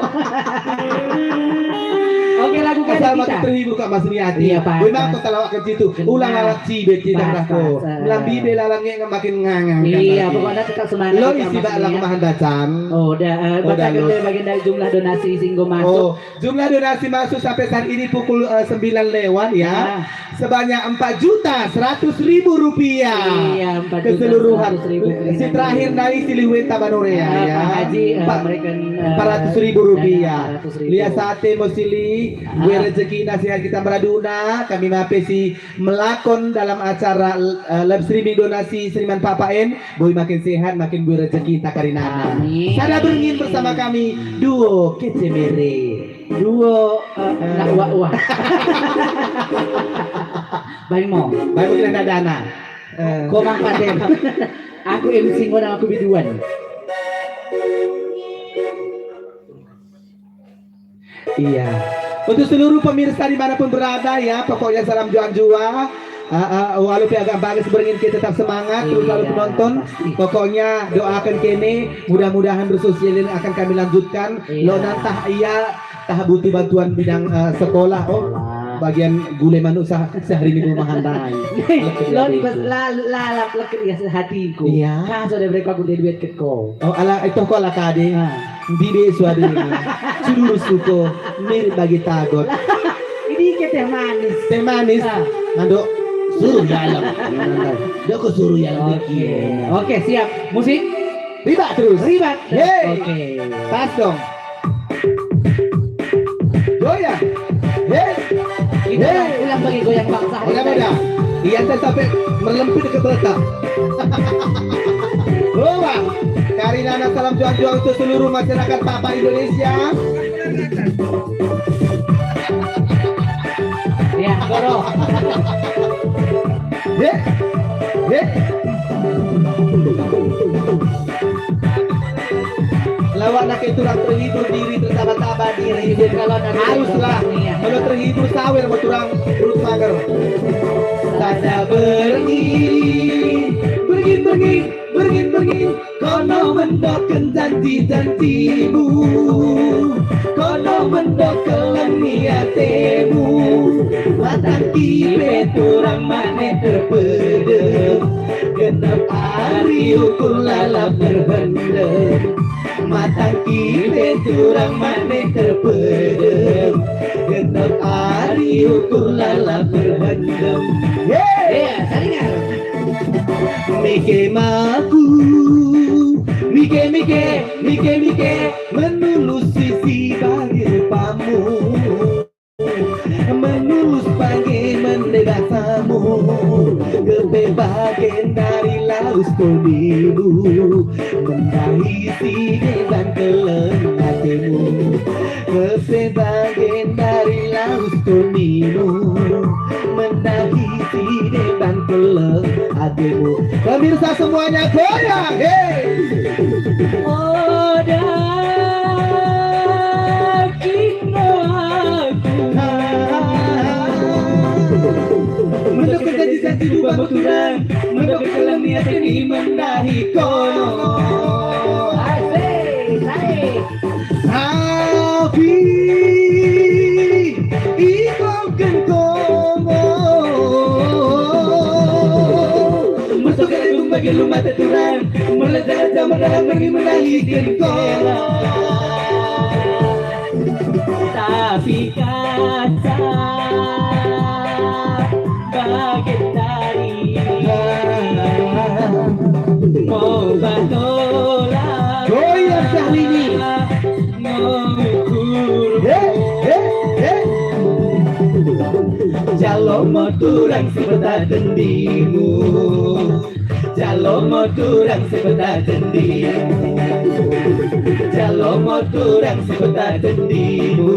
Oke, lagu kali kita. Asal makin terhibur, Kak, Mas Riyadi. Iya, Pak. Memang kota lawak kecil tu. Benar. Ulang lalak cibet kita. Pas, pas, eh. Melambi be lalangnya makin ngangang. Iya, pokoknya tetap semangat. Lo isi bak lagu mahan dacan. Oh, dah, eh, baca gede bagian dari jumlah donasi singgo masuk. Oh, jumlah donasi masuk sampai saat ini pukul, eh, sembilan lewat, ya. Ah. Sebanyak empat juta seratus ribu rupiah. Iya, empat juta seratus ribu. Keseluruhan. Si terakhir nai Silih Wenta Banurea, ya. Pak Haji, eh, empat ratus ribu rupiah. Lias ate mo Silih, boi rezekina sehat kita meraduna, kami mape si melakon dalam acara, eh, live streaming donasi Seniman Papa en, boi makin sehat, makin boi rezeki takarinana. Amin. Sada berngin bersama kami, duo Kecemere. Duo, eh, nak wak-wak. Baimo. Baimo kira nak dana. Eh. Komang paten. Aku M C ngo, aku biduan. Iya. Untuk seluruh pemirsa dimanapun berada ya, pokoknya salam njuah-njuah. Ah, ah, walau pe agak bages berngin, kita tetap semangat, terus selalu penonton. Iya, pasti. Pokoknya doaken kene, mudah-mudahan resul silih akan kami lanjutkan. Iya. Lo nantah ia tah butuh bantuan bidang, eh, sekolah, oh. Sekolah. Bagian gule manuk sah-, sehari minggu mahandai. Lo ni pas la-, lalap leket ia hatiku. Iya. Ka so de bereko aku de duet ke ko. Oh, ala, itu ko ala kade. Ah. Ndi be suadena. Sudurus ko, mirip bagi tagot. Ini ke teh manis. Teh manis. Ah. Ngandok, suruh dalam. Doko suruh yang dikit. Oke, siap. Musik? Ribat terus. Ribat. Yeay. Oke. Pas dong. Goyang. Yeay. Ini ulang, ulang bagi goyang bangsa. Ulang, ulang. Iya, sampai merlempit ke terletak. Goyang. Karinana salam njuah-njuah untuk seluruh masyarakat Papa Indonesia. Ya, goro. Hei, hei. Lawak nake turang terhibur diri, tertaba-taba diri. Terhibur kalau nake haruslah. Iya. Kalau terhibur sawer mo turang perut mager. Sada berngin, berngin, berngin. Berngin-berngin, kono mendokken janji-janjimu, kono mendokken lengi atemu. Matangki pe turang mane terpedem, genep ari ukur lalap terhendem. Matangki pe turang mane terpedem, genep ari ukur lalap terhendem. Yeay! Iya, saringar. Mike ma aku, mike, mike, mike, mike, menulus sisi bagi rupamu. Menulus bagi Bagendari laus konimu, mendahi sideban kelleng atemu. Pemirsa semuanya goyang, hei! Oda kino aku. Mendok janji-janji bubah mo turang, mendok kelleng ni atemi mendahi kono. Asik, asik. Tapi idokken kono. Mertoke agung bage lumate turang, merlajah-lajah merdalan mergi mendahiken kono. Tapi kasa bagendari mo batola. Goyang Syahrini. Ngukur. He, he, he. Jalo mo turang sipeta tendimu. Jalo mo turang sipeta tendimu. Jalo mo turang sipeta tendimu.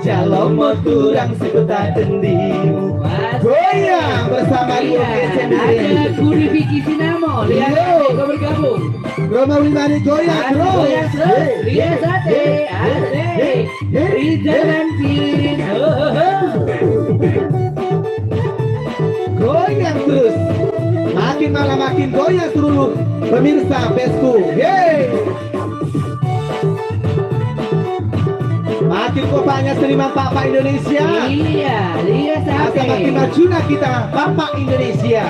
Jalo mo turang sipeta tendimu. Goyang bersama Luo Kecen. Ada Guru Vicky Sinamo, lihat, bergabung. Romawi Mani goyang terus. Goyang terus. Hei, lihat, hei, hei, asik. Hei, hei, hei. Di jalan Cin. Ho, ho, ho. Goyang terus. Makin malam makin goyang seluruh pemirsa besku. Hei. Makin kopaknya seniman Pakpak Indonesia. Iya, iya, asa makin majuna kita Pakpak Indonesia.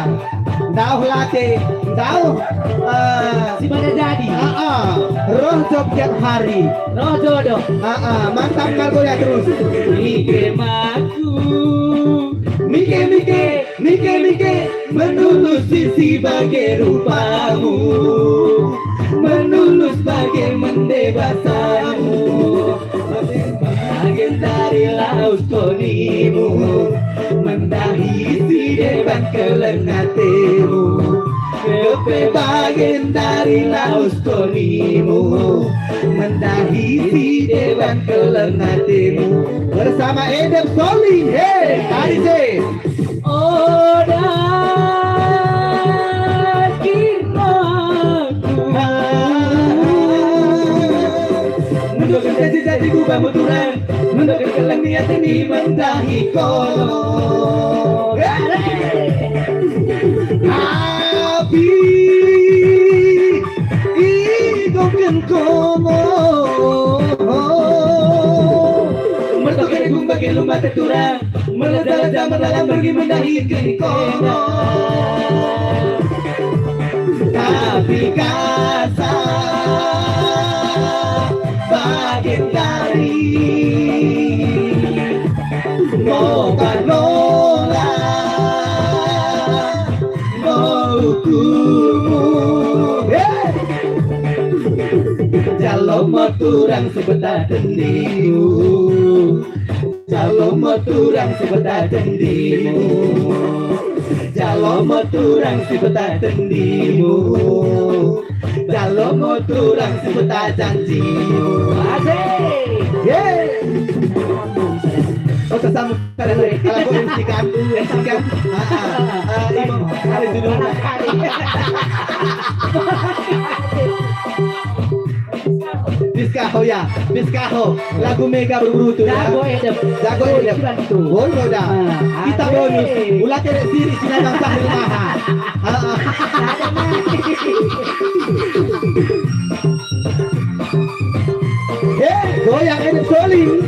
Ndauh late, ndauh, eh, si pada jadi. Aa, roh joh giat hari. Roh jodoh. Aa, mantap, kal goyang terus. Mike maku. Mike, mike, mike, mike, menulus sisi bage rupamu. Menulus bage mende basamu. Bagendari laus konimu, mendahi sideban kelleng atemu. Kepe bagendari laus konimu, mendahi sideban kelleng atemu. Bersama Edep Soling, hei, tadi se. Oda kino aku. Mendok janji-janji bubah mo turang, mendok kelleng ni atemi mendahi kono. Tapi idokken kono. Mertoke agung bage lumate turang, merlajah-lajah merdalan mergi mendahiken kono. Tapi kasa bagendari mo batola, mo ukurmu. Hei! Jalo mo turang sipeta tendimu. Jalo mo turang sipeta tendimu. Jalo mo turang sipeta tendimu. Jalo mo turang sipeta janjimu. Asik. Yeay. Oh, sesama. Kalau, kalau kau M C kan, M C kan. Ah, ah. Ah, ini ada judul. Piskaho ya, Piskaho. Lagu mega berburu tu ya. Jago Edep. Jago Edep. Cuman tu. Boi oda. Ah, kita bonus. Ula kere siri sina bangsa di rumah. Ah, ah. Hei, goyang Edep Soling.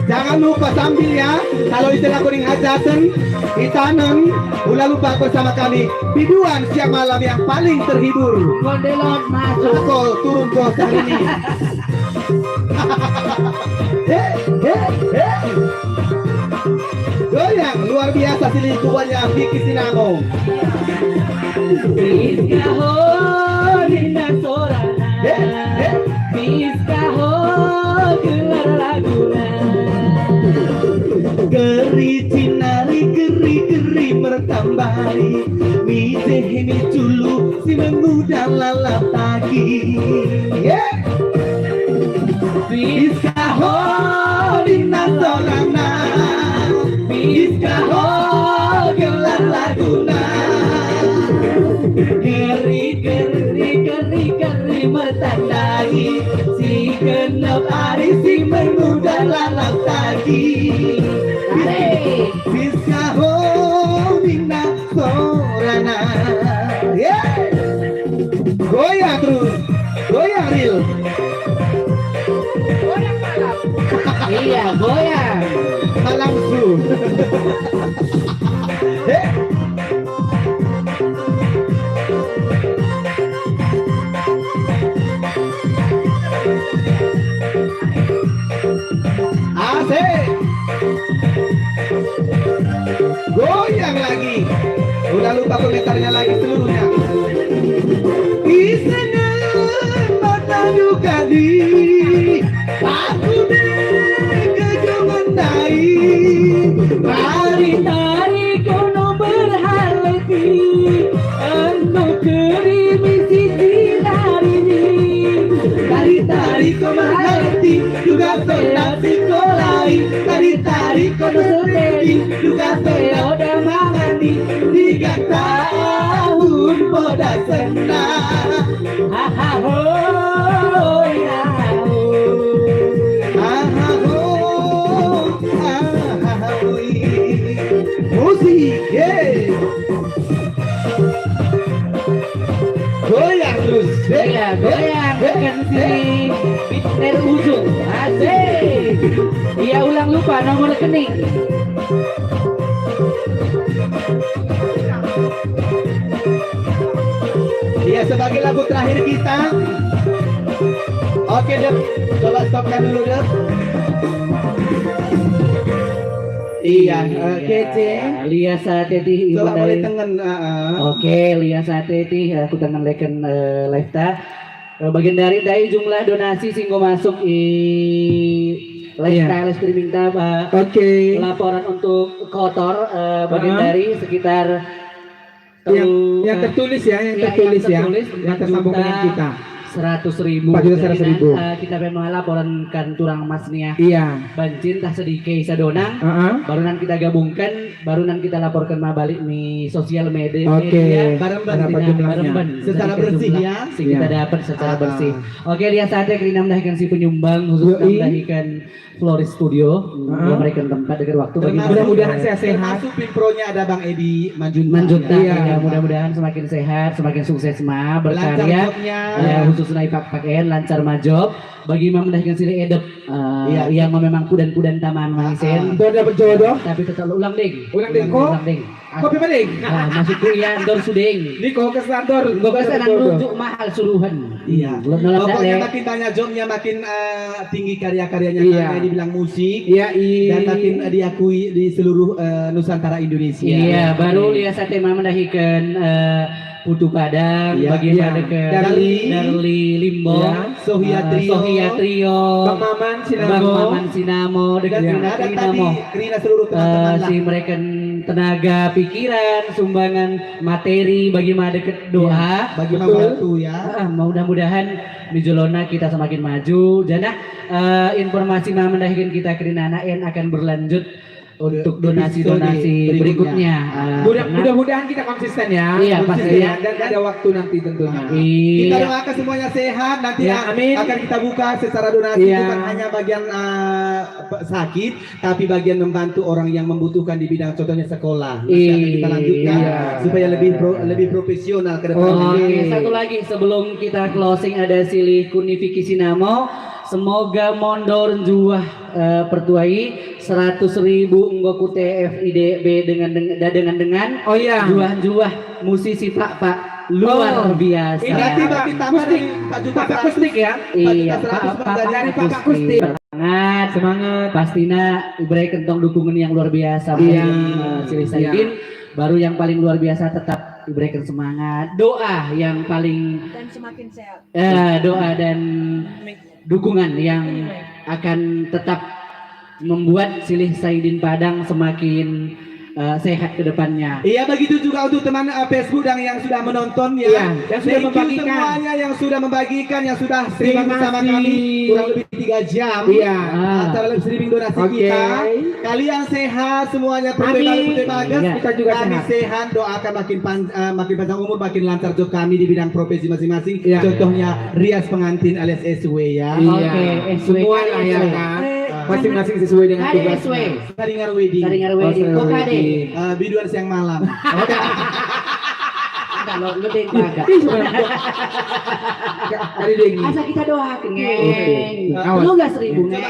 Jangan lupa sambil ya, kalau ise lako ning Hajasen, i Tanen, ula lupa bersama kami biduan siang malam yang paling terhibur. Kondelon masuk. Lako turun ko sahari ini. He, he, he. Goyang luar biasa si lingkungannya Vicky Sinamo. Piskaho ninna sorana. He, he. Piskaho gelar laguna. Geri cinari, geri, geri mertambari. Mijeh mi culu si menguda lalap tagi. Ye. Piskaho Ho, ninna sorana, Siska ho, gelar laguna. Keri, keri, keri, keri, mertandangi, si genep ari si menguda lalap tagi. Asik. Siska ho, ninna sorana. Yes. Goyang terus. Goyang, Ril. Iya, goyang. Malangsu. Hei. Asik. Goyang lagi. Udah lupa komentarnya lagi seluruhnya. Isenen mata dukani, aku dek kejongan dai. Tari-tari kono berhalti, endo keri misi tari-tari. Tari-tari kono berhalti, juga sonda sikolai. Tari-tari kono berhalti, juga sonda oda mangani. Tiga tahun poda senna. Aha, hoi, aha, hoi. Aha, hoi, aha, hoi. Musik, yeay. Goyang terus. Iya, goyang, eh, tekan eh, sini. Biter ujung. Asik. Iya, ulang lupa nomor rekening. Iya, sebagai lagu terakhir kita. Oke, Dep. Coba stopkan dulu, Dep. Iya, eh, kece. Lias ate tih, coba mulai tengen, heeh. Oke, lias ate tih, eh, kutengen leken, eh, live-ta. Eh, bagendari ndai jumlah donasi si enggo masuk i live-ta, live streaming-ta, eh, oke. Laporan untuk kotor, eh, bagendari sekitar yang, yang tertulis ya, yang tertulis ya, yang tersambung dengan kita. Empat juta seratus ribu. Empat juta seratus ribu. Jadi, eh, kita memang laporan kan turang emas nih ya. Iya. Bancin tah sedikit sadonang, heeh. Baru nan kita gabungkan, baru nan kita laporkan ma balik mi sosial media, oke, media. Bareng-bareng. Secara bersih ya. Si kita dapat secara bersih. Oke, lias ate kerina mendahikan si penyumbang, khusus mendahikan Floris Studio, heeh, mereken tempat dekket waktu bagi mudah-mudahan sehat-sehat. Termasuk pimpronnya ada Bang Edi Manjuntak. Manjuntak, iya. Iya, mudah-mudahan semakin sehat, semakin sukses ma berkarya. Lancar jobnya. Eh, khususna i pakpaken, lancar ma job. Bagi ma mendahikan silih edep, eh, iya, yang memang pudan-pudan taman mangisen. Ah, ah. Bo dapet jodoh. Tapi tetap ulang, deng. Ulang, deng, ko? Ulang, deng. Kopi mending. Ah, maksudku ia ndor sudeng. Niko kesan ndor. Niko kesan nunjuk mahal suruhan. Iya. Pokoknya makin banyak jobnya, makin, eh, tinggi karya-karyanya, iya, karena dibilang musik. Iya, iya. Dan makin, eh, diakui di seluruh, eh, Nusantara Indonesia. Iya, baru lias ate ma mendahiken, eh, Putu Padang, iya, bagi ma dekket Darli. Darli Limbo, iya. Sohia, eh, Trio. Sohia Trio. Bang Maman Sinamo. Bang Maman Sinamo, dekket, iya, kerina tadi, kerina seluruh teman-teman, eh, lah. Si mereken tenaga pikiran, sumbangan materi, bagi ma dekket doa. Iya, bagi ma bantu, ya. Ah, mudah-mudahan mi jolona kita semakin maju. Janah, eh, informasi ma mendahiken kita kerina na en akan berlanjut untuk donasi-donasi berikutnya. Eh, mudah-mudahan kita konsisten ya. Iya, pasti ya. Dan ada waktu nanti tentunya. Iya. Kita doakan semuanya sehat, nanti akan kita buka secara donasi, bukan hanya bagian, eh, sakit, tapi bagian membantu orang yang membutuhkan di bidang, contohnya sekolah. Nanti akan kita lanjutkan supaya lebih pro-, lebih profesional ke depan. Oke, satu lagi sebelum kita closing, ada silih kunifiki sinamo. Semoga mondor njuah, eh, pertua i, seratus ribu enggo ku T F I D B dengan, dengan, dengan, oh iya, njuah-njuah musisi Pakpak luar biasa. Ini dari Pak Kustik. Pak Kustik ya? Iya, Pak Kustik. Dari Pak Kustik. Semangat. Semangat. Pastina ibereken tong dukungen yang luar biasa. Iya. Baru yang, eh, silih Saidin, baru yang paling luar biasa tetap ibereken semangat. Doa yang paling, dan semakin sehat. Eh, doa dan dukungan yang akan tetap membuat silih Saidin Padang semakin eh, sehat ke depannya. Iya, begitu juga untuk teman, eh, Facebook dan yang sudah menonton, ya. Iya, yang sudah membagikan. Thank you semuanya yang sudah membagikan, yang sudah streaming bersama kami kurang lebih tiga jam. Iya. Acara live streaming donasi kita. Kalian sehat semuanya, perbaiki bagus. Amin. Iya. Kita juga sehat. Kami sehat, doakan makin pan-, eh, makin panjang umur, makin lancar job kami di bidang profesi masing-masing. Iya. Contohnya Rias Pengantin alias S W, ya. Iya. Oke, S W. Semua lah, ya kan? Eh, masing-masing sesuai dengan tugasnya. Kade S W. Saringar Wedding. Saringar Wedding. Oh, kade. Eh, biduan siang malam. Kalau lu deng bagak. Ih, sebenarnya. Kade deng. Asa kita doakan, ngeng. Oke. Dua belas ribu, ngeng.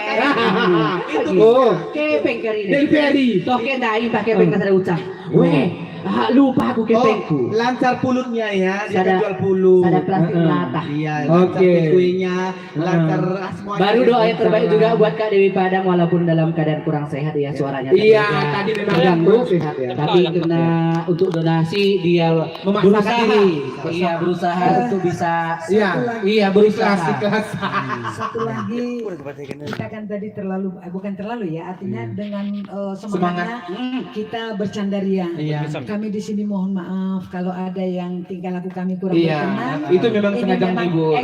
Oh. Kepeng kari ini. Deng Ferry. Toh ke ndai pake kepeng kasada ucah. Weh, ah, lupa aku kepengku. Oh, lancar pulutnya ya, dia jual pulut. Sada plastik melata. Iya, lancar kuenya. Lancar, ah, semuanya. Baru doa yang terbaik juga buat Kak Dewi Padang, walaupun dalam keadaan kurang sehat ya, suaranya tadi terganggu. Tapi karena untuk donasi dia berusaha, iya, berusaha untuk bisa, iya, berusaha. Satu lagi, kita kan tadi terlalu, eh, bukan terlalu ya, artinya dengan, eh, semangatnya kita bercanda ria. Iya. Kami di sini mohon maaf kalau ada yang tingkah laku kami kurang berkenan. Itu memang sengaja menghibur.